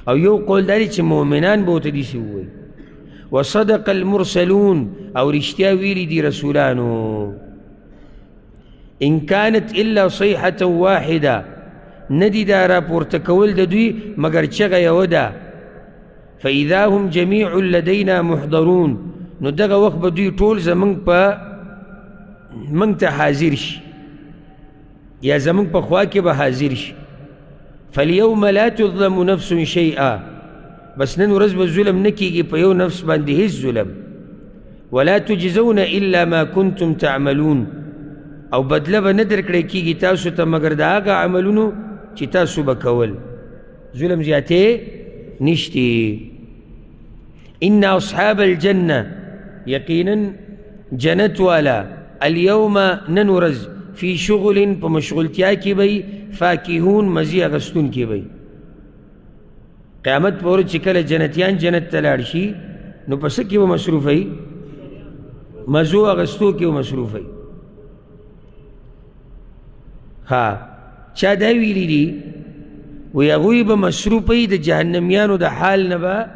او یو قول دا دی چې مؤمنان به ورته داسې ووایي. وصدق المرسلون، او رښتیا ویلي دي رسولانو. ان کانت الا صیحة واحده، نه دي دا راپورته کول د دوی مګر چغه یوه ده. فاذا هم جمیع لدینا محضرون، نو دغه وخت به دوی ټول زموږ په موږ ته حاضر شي، یا زموږ په خوا کې به حاضر شي. فالیوم لا تظلم نفس شیئا، بس نن ورځ به ظلم نه کیږي په یو نفس باندې هیڅ ظلم. ولا تجزون الا ما کنتم تعملون، او بدله به نه درکړی کیږي تاسو ته مګر د هغه عملونو چې تاسو به کول. ظلم زیاتې نشتی. ان اصحاب الجنه، یقینا جنت والا، اليوم نن ورځ، فی شغل په مشغولتیا کې به وي، فاکهون مزي اخیستونکي به وي. قیامت په ورځ چې کله جنتیان جنت ته لاړ شي نو په څه کې به مصروف وي؟ مزو اخیستو کې به مصروف وي. ها چا دا ویلي دي وایي هغوی به مصروف وي د جهنمیانو د حال نه به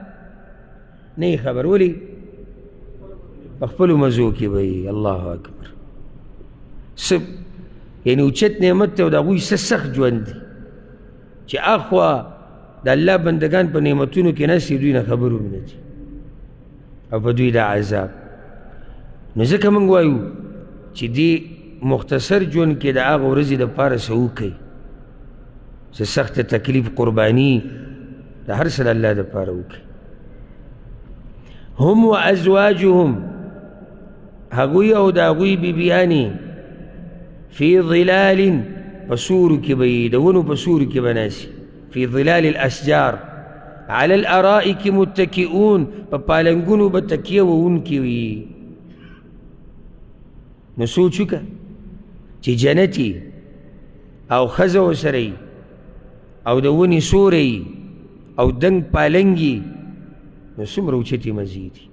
نه خبر. ولې؟ په خپلو مزو کې به وي. الله اکبر. څه یعنې اوچت نعمت دی او د هغوی څه سخت ژوند دی چې اخوا د الله بندګان په نعمتونو کې ناست دي، دوی نه خبر هم نه دي. او په دوی دا عذاب. نو ځکه موږ وایو چې دې مختصر ژوند کې د هغه ورځې دپاره څه وکړئ، څه سخته تکلیف، قرباني، د هر څه د الله دپاره وکړئ. هم و ازواجهم، هغوی او د هغوی بیبیانې، فی ظلال، په سورو کې به یې، د ونو په سورو کې به ناستي، فی ظلال الاشجار، علی الارائک متکئون، په پالنګونو به تکیه وهونکي وي. نو سوچ وکړه چې جنتي او ښځه ورسره وي او د ونې سوری وي او دنګ پالنګ وي، نو څومره اوچتې مزې دي.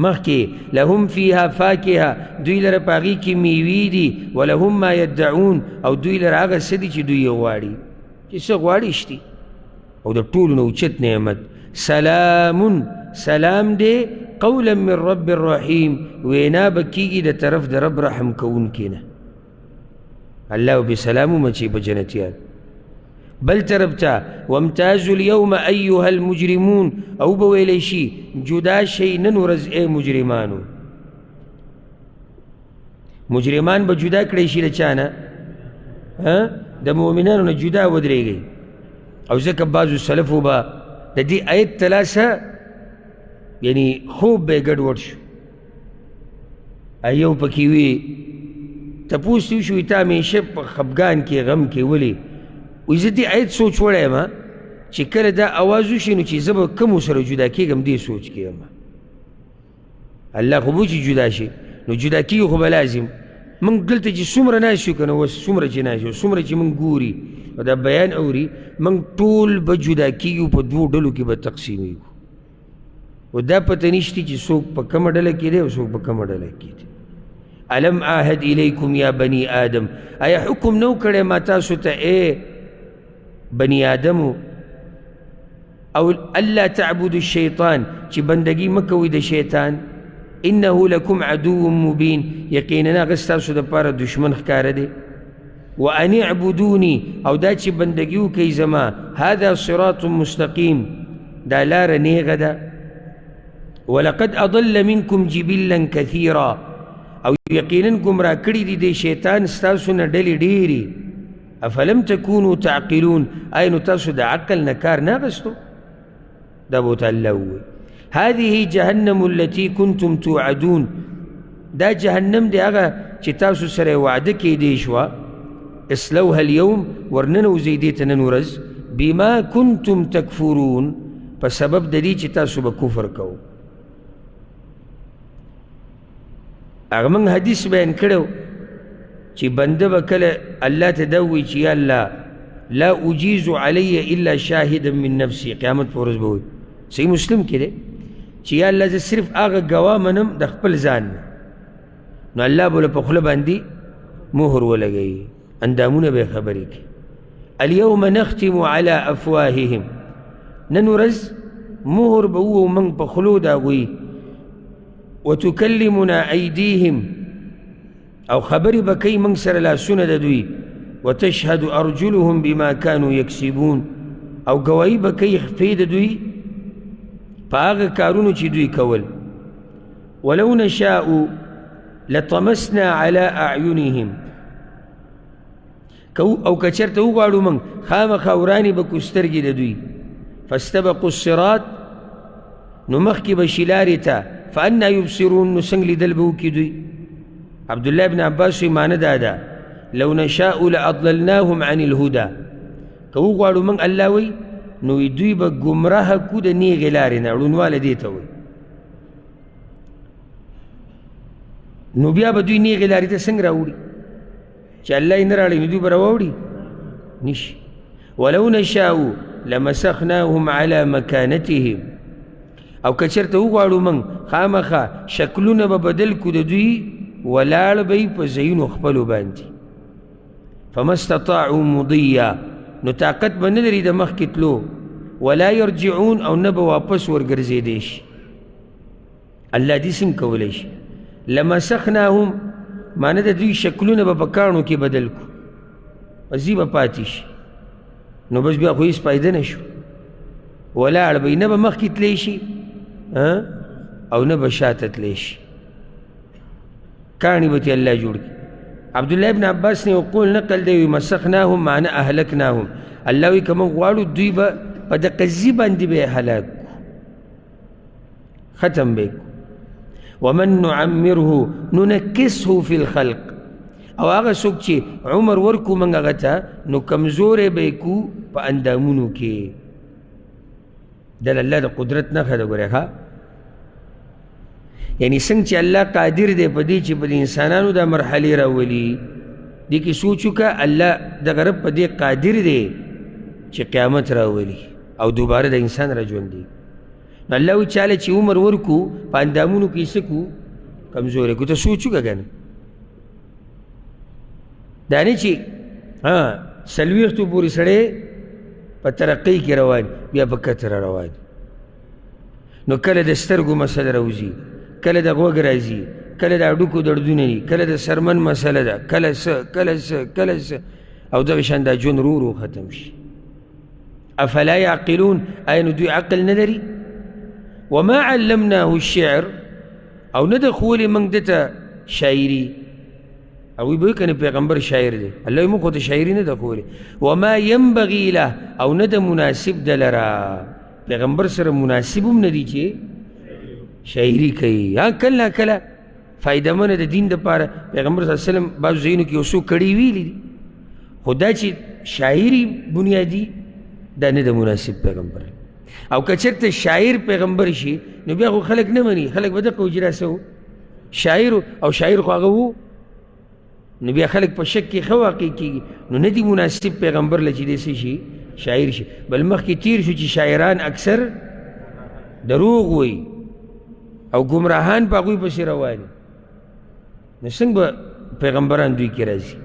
مخکې لهم فیها فاکهه، دوی لره په هغې کې میوې دي، ولهم ما یدعون، او دوی لره هغه څه دي چې دوی یې غواړي، چې څه غواړي شتي. او د ټولو نه اوچت نعمت سلام، سلام دی قولا من رب الرحیم، وینا به کیږي د طرف د رب رحم کوونکي نه. الله به سلام ومچي په جنتیان. بل طرف ته وامتازوا اليوم ایها المجرمون، او به ویلی شي جدا شئ نن ورځ ای مجرمانو. مجرمان به جدا کړی شي له چا نه؟ د مؤمنانو نه جدا ودرېږي. او ځکه بعضو سلفو به د دې آیت تلاسه یعنی خوب به یې ګډوډ شو. یو پکې وي تپوس دې وشو، تا همیشه په خفګان کې غم کې ولې؟ وایي زه دې آیت سوچ وړی یم چې کله دا اواز وشي نو چې زه به کومو سره جدا کېږم، دې سوچ کې یم. الله خو به چې جدا شي نو جدا کېږي خو به لازم. موږ دلته چې څومره ناست یو که نه، اوس څومره چې ناست یو، څومره چې موږ ګوري او دا بیان اوري، موږ ټول به جدا کېږو، په دوو ډلو کې به تقسیمېږو. او دا پته نشته چې څوک په کومه ډله کې دی او څوک په کومه ډله کې دی. الم عاهد الیکم یا بني آدم، آیا حکم نه و کړی ما تاسو ته ای بني آدمو، او الا تعبدوا الشیطان، چې بندګي مه کوئ د شیطان، انه لکم عدو مبین، یقینا هغه ستاسو دپاره دښمن ښکاره دی. وان اعبدوني، او دا چې بندګي وکړئ زما، هذا صراط مستقیم، دا لاره نیغه ده. ولقد اضل منکم جبلا کثیرا، او یقینا ګمراه کړي دي د شیطان ستاسو نه ډلې ډېرې. افلم تکونو تعقلون، آیا نو تاسو د عقل نه کار نه اخیستو؟ دا به ورته الله ووایي. هذه جهنم التي کنتم توعدون، دا جهنم دی هغه چې تاسو سره وعده کېدی شوه. اصلوها اليوم، ورننوځئ دې ته نن ورځ، بما کنتم تکفرون، په سبب د دې چې تاسو به کفر کوو. هغه موږ حدیث بیان کړی چې بنده به کله الله ته دا ووایي چې یا الله لا اجیز علی الا شاهدا من نفسي، قیامت په ورځ به وایي، صحیح مسلم کې دی، چې یا الله زه صرف هغه ګواه منم د خپل ځان نه. نو الله به له په خوله باندې مهر ولګوي، اندامونه به یې خبرې کوي. الیوم نختم علی افواههم، نن ورځ مهر به ووهو موږ په خولو د هغوی، وتکلمنا ایدیهم، او خبرې به کوي موږ سره لاسونه د دوی، وتشهد ارجلهم بما كانوا یکسبون، او ګواهي به کوي خپې د دوی په هغه کارونو چې دوی کول. ولو نشاء لطمسنا على اعینهم، او که چېرته وغواړو موږ خامخا ورانې به کړو سترګې د دوی. فاستبقوا الصراط، نو مخکې به شي لارې ته، فانا یبصرون، نو څنګه لیدل به وکړي دوی. عبدالله بن عباس وایي معنی دا ده لو نشاء لأضللناهم عن الهدى، که وغواړو موږ الله وایي نو دوی به ګمراه کړو د نیغې لارې نه، ړوندوالی دې ته وایي. نو بیا به دوی نیغې لارې ته څنګه راوړي چې الله یې نه راړي، نو دوی به راوړي نشي. ولو نشاء لمسخناهم على مکانتهم، او که چېرته وغواړو موږ خامخا شکلونه به بدل کړو د دوی، ولاړ به یې په ځایونو خپلو باندې. فما استطاعوا مضیا، نو طاقت به نه لري د مخکې تلو، ولا یرجعون، او نه به واپس ورګرځېدی شي. الله دې څنګه کولی شي. لمسخناهم معنی د دوی شکلونه به په کاڼو کې بدل کړو، په ځي به پاتې شي، نو بس بیا خو هېڅ فایده نه شو. ولاړ به یې، نه به مخکې تللی شي، او نه به شاته تللی شي. کاڼي به ترې الله جوړ کړي. عبدالله ابن عباس نه یو قول نقل دی، وایي مسخناهم معنی اهلکناهم. الله وایي که موږ غواړو دوی به په دقه ځي باندې به یې هلاک کړو، ختم به یې کړو. ومن نعمره ننکسه فی الخلق، او هغه څوک چې عمر ورکو موږ هغه ته نو کمزوری به یې کړو په اندامونو کې. دا د الله د قدرت نښه ده. ګورې ښه، یعنی څنګه چې الله قادر دی په دې چې په دې انسانانو دا مرحلې راولي، دې کې سوچ وکړه الله دغه رب په دې قادر دی چې قیامت راولي او دوباره د انسان را ژوندي. نو الله وایي چاله چې عمر ورکو په اندامونو کې یې څه کړو؟ کمزوری کړو. ته سوچ وکړه که نه، دا نه چې 40 پورې سړی په ترقۍ کې روان، بیا په کتره روان. نو کله د سترګو مسله راوځي، کله د غوږ راځي، کله د هډوکو دردونه دي، کله د سرمن مسله ده، کله څه کله څه کله څه، او دغه شان دا ژوند ورو ورو ختم شي. افلا یعقلون، آیا نو دوی عقل نه لري؟ وما علمناه الشعر، او نه ده ښوولې موږ ده ته شاعري. هغوی به وایي که نه پیغمبر شاعر دی، الله یې موږ خو ته شاعري نه ده ښوولې. وما ینبغي له، او نه ده مناسب ده لره، پیغمبر سره مناسب هم نه دي چې شاعري کوي. ها کله نا کله فایده منه د دین دپاره پیغمبر صلی الله علیه وسلم بعضو ځایونو کې یو څو کړې ویلي دي، خو دا چې شاعري بنیادي دا نه ده مناسب پیغمبر. او که چېرته شاعر پیغمبر شي نو بیا خو خلک نه مني، خلک به دقه وایي چې دا څه و شاعر، او شاعر خو هغه و، نو بیا خلک په شک کې ښه واقع کېږي. نو نه دي مناسب پیغمبر له چې دی څه شي شاعر شي. بل مخکې تیر شو چې شاعران اکثر دروغ وایي او ګمراهان په هغوی پسې روان دي، نو څنګه به پیغمبران دوی کې راځي؟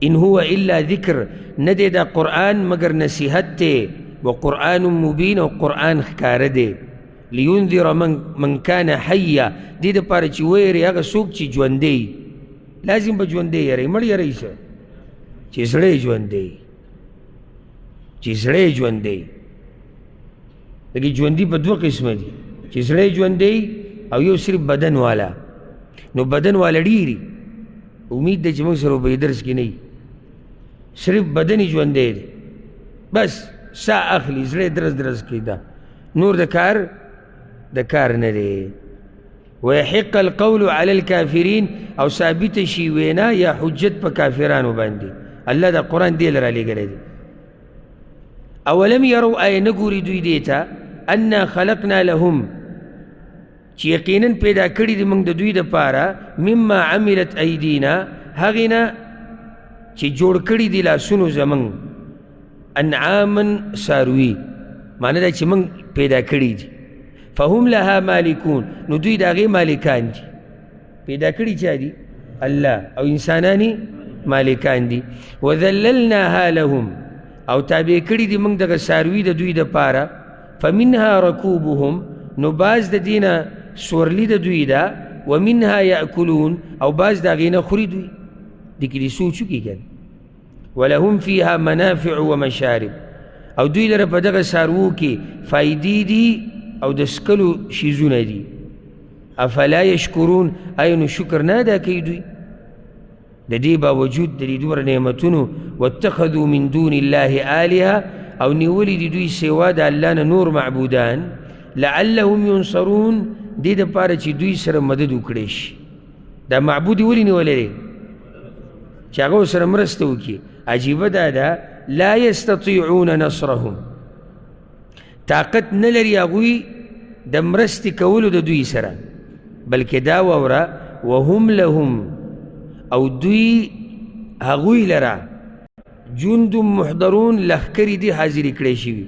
ان هو الا ذکر، نه دی دا قرآن مګر نصیحت دی، و قرآن مبین، او قرآن ښکاره دی. لینذر من کان حیا، دې دپاره چې ویري هغه څوک چې ژوندی، لازم به ژوندی یری، مړ یری څه چې زړه یې ژوندی، چې زړه یې ژوندی. لکه ژوندي په دوه قسمه دي، چې زړه یې ژوندی او یو صرف بدن والا. نو بدن والا ډېري، امید دی چې موږ سره په دې درس کې نه وي، صرف بدن یې ژوندی دی، بس سا اخلي، زړه یې درز درز کوي، دا نور د کار د کار نه دی. ویحق القول علی الکافرین، او ثابت شي وینا یا حجت په کافرانو باندې. الله دا قرآن دې له رالیږلی دی. اولم یرو، آیا نه ګوري دوی دې ته انا خلقنا لهم، چې یقینا پیدا کړي دي موږ د دوی دپاره مما عملت ایدینا، هغې نه چې جوړ کړي دي لاسونو زموږ، انعاما څاروي، معنی دا چې موږ پیدا کړي دي. فهم لها مالکون، نو دوی د هغې مالکان دي. پیدا کړي چا دي؟ الله، او انسانان مالکان دي. وذللناها لهم، او تابع کړي دي موږ دغه څاروي د دوی دپاره. فمنها رکوبهم، نو بعض د دې نه سورلي د دوی ده، ومنها یأکلون، او بعض د هغې نه خوري دوی. دې کې دې سوچ وکړي که نه. ولهم فیها منافع ومشارب، او دوی لره په دغه څاروو کې فایدې دي او د څکلو شیزونه دي. افلا یشکرون، آیا نو شکر نه ادا کوي دوی؟ د دې باوجود د دې دومره نعمتونو، واتخذوا من دون الله آلهة، او نیولي دي دوی سوا د الله نه نور معبودان، لعلهم ینصرون، دې دپاره چې دوی سره مدد وکړی شي. دا معبود یې ولې نیولی دی؟ چې هغه ورسره مرسته وکړي. عجیبه دا ده، لا یستطیعون نصرهم، طاقت نه لري هغوی د مرستې کولو د دوی سره، بلکې دا واوره وهم لهم، او دوی هغوی لره جند محضرون، لښکرې دي حاضرې کړی شوي.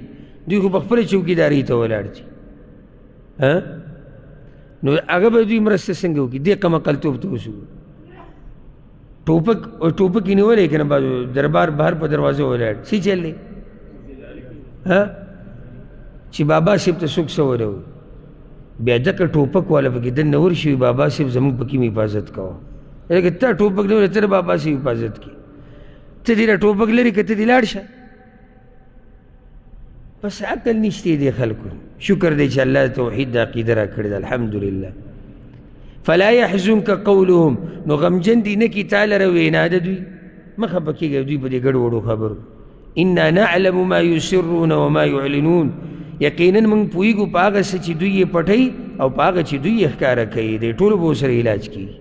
دوی خو په خپله چوکیدارۍ ته ولاړ دي، نو هغه به دوی مرسته څنګه وکړي؟ دې قمقلتوب ته اوس ټوپک ټوپک یې نیولی که نه، دربار بهر په دروازه ولاړ څه چل دی؟ چې بابا صاحب ته څوک څه ونه وایي، بیا دغه ټوپک والا پکې دننه ورشي، بابا صاحب زموږ پکې مې حفاظت کوه. لکه تا ټوپک نه ولې ته بابا صاحب حفاظت کړي، ته دې له ټوپک لرې که ته دې لاړ شه. بس عقل نشته دې خلکو. شکر دی چې الله توحید د عقیده راکړې ده، الحمدلله. فلا يحزنك قولهم، نو غمجن دي نه کي تا لره وینا د دوی، مه خفه کېږه دوی په دې ګډو وډو خبرو. انا نعلم ما يسرون وما يعلنون، یقینا موږ پوهېږو په هغه څه چې دوی یې پټوي او په هغه چې دوی یې ښکاره کوي، دې ټولو به ورسره علاج کېږي.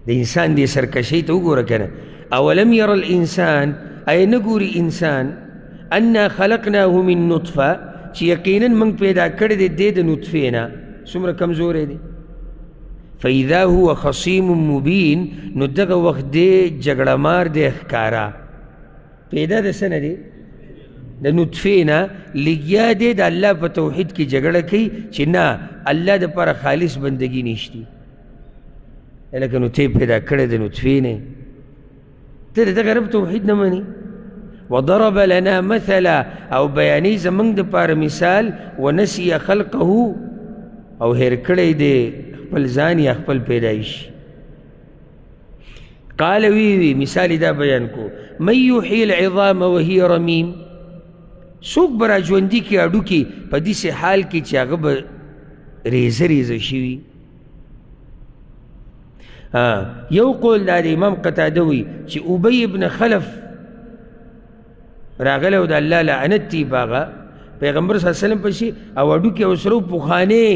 د انسان دې سرکشۍ ته وګوره که نه. اولم یر الانسان، ایا نه ګوري انسان انا خلقناه من نطفه، چې یقینا موږ پیدا کړی دی دی د نطفې نه، څومره کمزوری دی. فاذا هو خصیم مبین، نو دغه وخت دی جګړه مار دی ښکاره، پیدا د څه نه دی؟ د نطفې نه، لګیا دی د الله په توحید کې جګړه کوي چې نه الله دپاره خالص بندګي نشتي. لکه نو ته پیدا کړی د نطفې نه، ته د دغه رب توحید نه مني. وضرب لنا مثلا، او بیانوي زموږ دپاره مثال، ونسي خلقه، او هېر کړی دی خپل ځان یا خپل پیدایش. قال وی وی، مثال دا بیان کو، من یحیی العظام وهي رمیم، څوک به راژوندي کړي هډوکي په داسې حال کې چې هغه به ریزه ریزه شوي. یو قول دا دی، امام قتاده وایي چې ابی ابن خلف راغلی او د الله لعنت دی په هغه پیغمبر صلی الله علیه وسلم پسې، او هډوکي ورسره پخوانی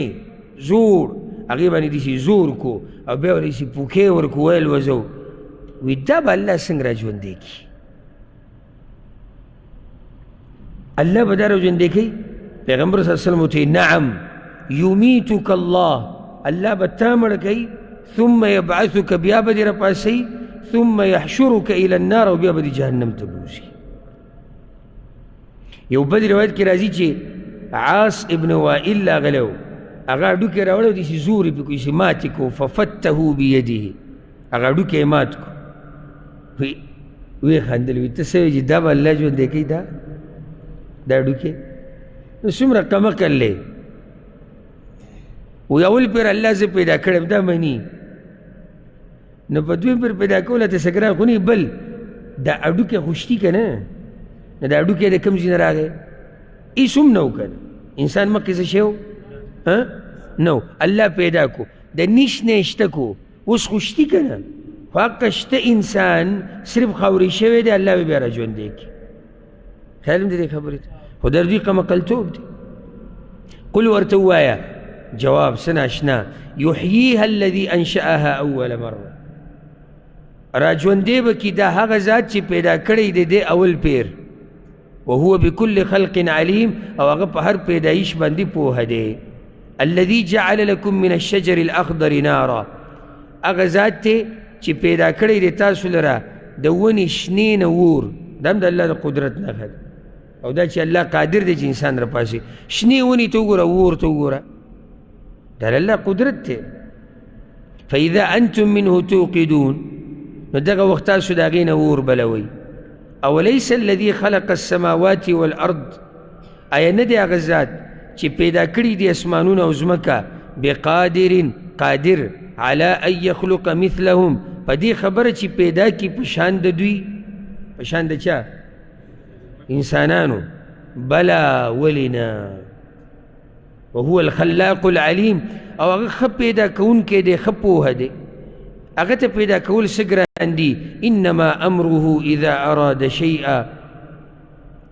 زوړ، هغې باندې داسې زور کو او بیا ورته داسې پوکې ورکو ویل وځو، وایي دا به الله څنګه راژوندی کړي؟ الله به دا راژوندی کوي؟ پیغمبر صلی الله علیه وسلم ورته وایي نعم یمیتک الله، الله به تا مړ کوي، ثم یبعثک، بیا به دې راپاڅوي، ثم یحشرک الی النار، او بیا به دې جهنم ته بوځي. یو بل روایت کې راځي چې عاص ابن وائل راغلی و، هغه هډوکی راوړی و، داسې زور یې پرې کړو، داسې مات یې کړو، ففته بیده، هغه هډوکی یې مات کړو. ویې خندل، وایي ته څه وایې چې دا به الله ژوندی کوي دا هډوکی؟ نو څومره کم عقل دی. وایي اول پېر الله زه پیدا کړی دا مني، نو په دویم پېر پیدا کوله ته څه ګران خو نه، بل دا هډوکی خو شتي که نه، نو دا هډوکی د کوم ځای نه راغی؟ هېڅ هم نه و که نه، انسان مخکې څه شی و؟ نه و، الله پیدا کو، د نشت نه یې شته کو، اوس خو شتي که نه، خو هغه شته انسان صرف خاورې شوی دی، الله به بیا راژوندی کړي. خیال هم د دې خبرې ته، خو در دوی قمقلتوب دی. قل ورته ووایه، جواب څه ناشنا، یحییها الذي انشأها اول مره، راژوندی به کړي دا هغه ذات چې پیدا کړی دی دی اول پیر، وهو بكل خلق علیم، او هغه په هر پیدایش باندې پوهه دی. الذي جعل لكم من الشجر الاخضر نارا، هغه ذات دی چې پیدا کړی دی تاسو لره د ونې شنې نه اور، دا هم د الله د قدرت نښه ده، او دا چې الله قادر دی چې انسان راپاڅوي. شنې ونې ته وګوره، اور ته وګوره، دا د الله قدرت دی. فإذا أنتم منه توقدون، نو دغه وخت تاسو د هغې نه اور بلوئ. أوليس الذي خلق السماوات والأرض، آیا نه دی هغه ذات چې پیدا کړي دي اسمانونه او ځمکه، بقادر، قادر على أن يخلق مثلهم، په دې خبره چې پیدا کړي په شان د دوی، په شان د چا؟ انسانانو. بلا، ولې نه؟ وهو الخلاق العلیم، او هغه ښه پیدا کوونکی دی، ښه پوهه دی، هغه ته پیدا کول څه ګران دي. انما امره اذا اراد شیئا،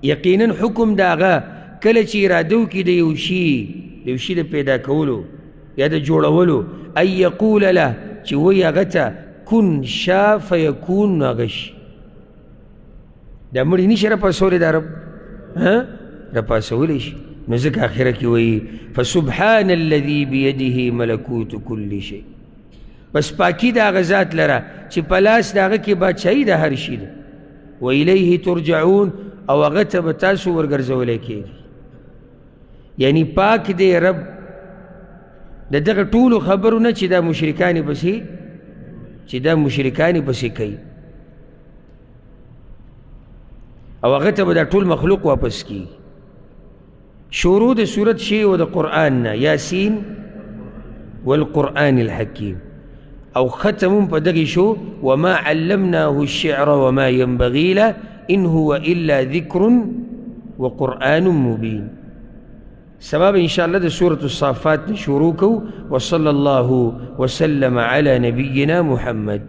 یقینا حکم د هغه کله چې اراده وکړي د یو شي، د یو شي د پیدا کولو یا د جوړولو، ان یقول له، چې وایي هغه ته کن شا فیکون، نو هغه شي. دا مړی نشي راپاڅولی دا رب راپاڅولی شي. نو ځکه آخره کې وایي فسبحان الذي بيده ملکوت كل شيء، بس پاکي د هغه ذات لره چې په لاس د هغه کې بادشاهي د هر شي ده. وإلیه ترجعون، او هغه ته به تاسو ورګرځولی کېږي. یعنی پاک دی رب د دغه ټولو خبرو نه چې دا مشرکان یې پسې، چې دا مشرکان یې پسې کوي، او هغه ته به دا ټول مخلوق واپس کېږي. شروع د سورت شی او د قرآن نه، یاسین والقرآن الحکیم، او ختم هم په دغې شو، وما علمناه الشعر وما ينبغي له ان هو الا ذکر وقرآن مبین. سبب ان شاء الله د سورة الصافات نه شروع کوو. وصلی الله وسلم على نبينا محمد.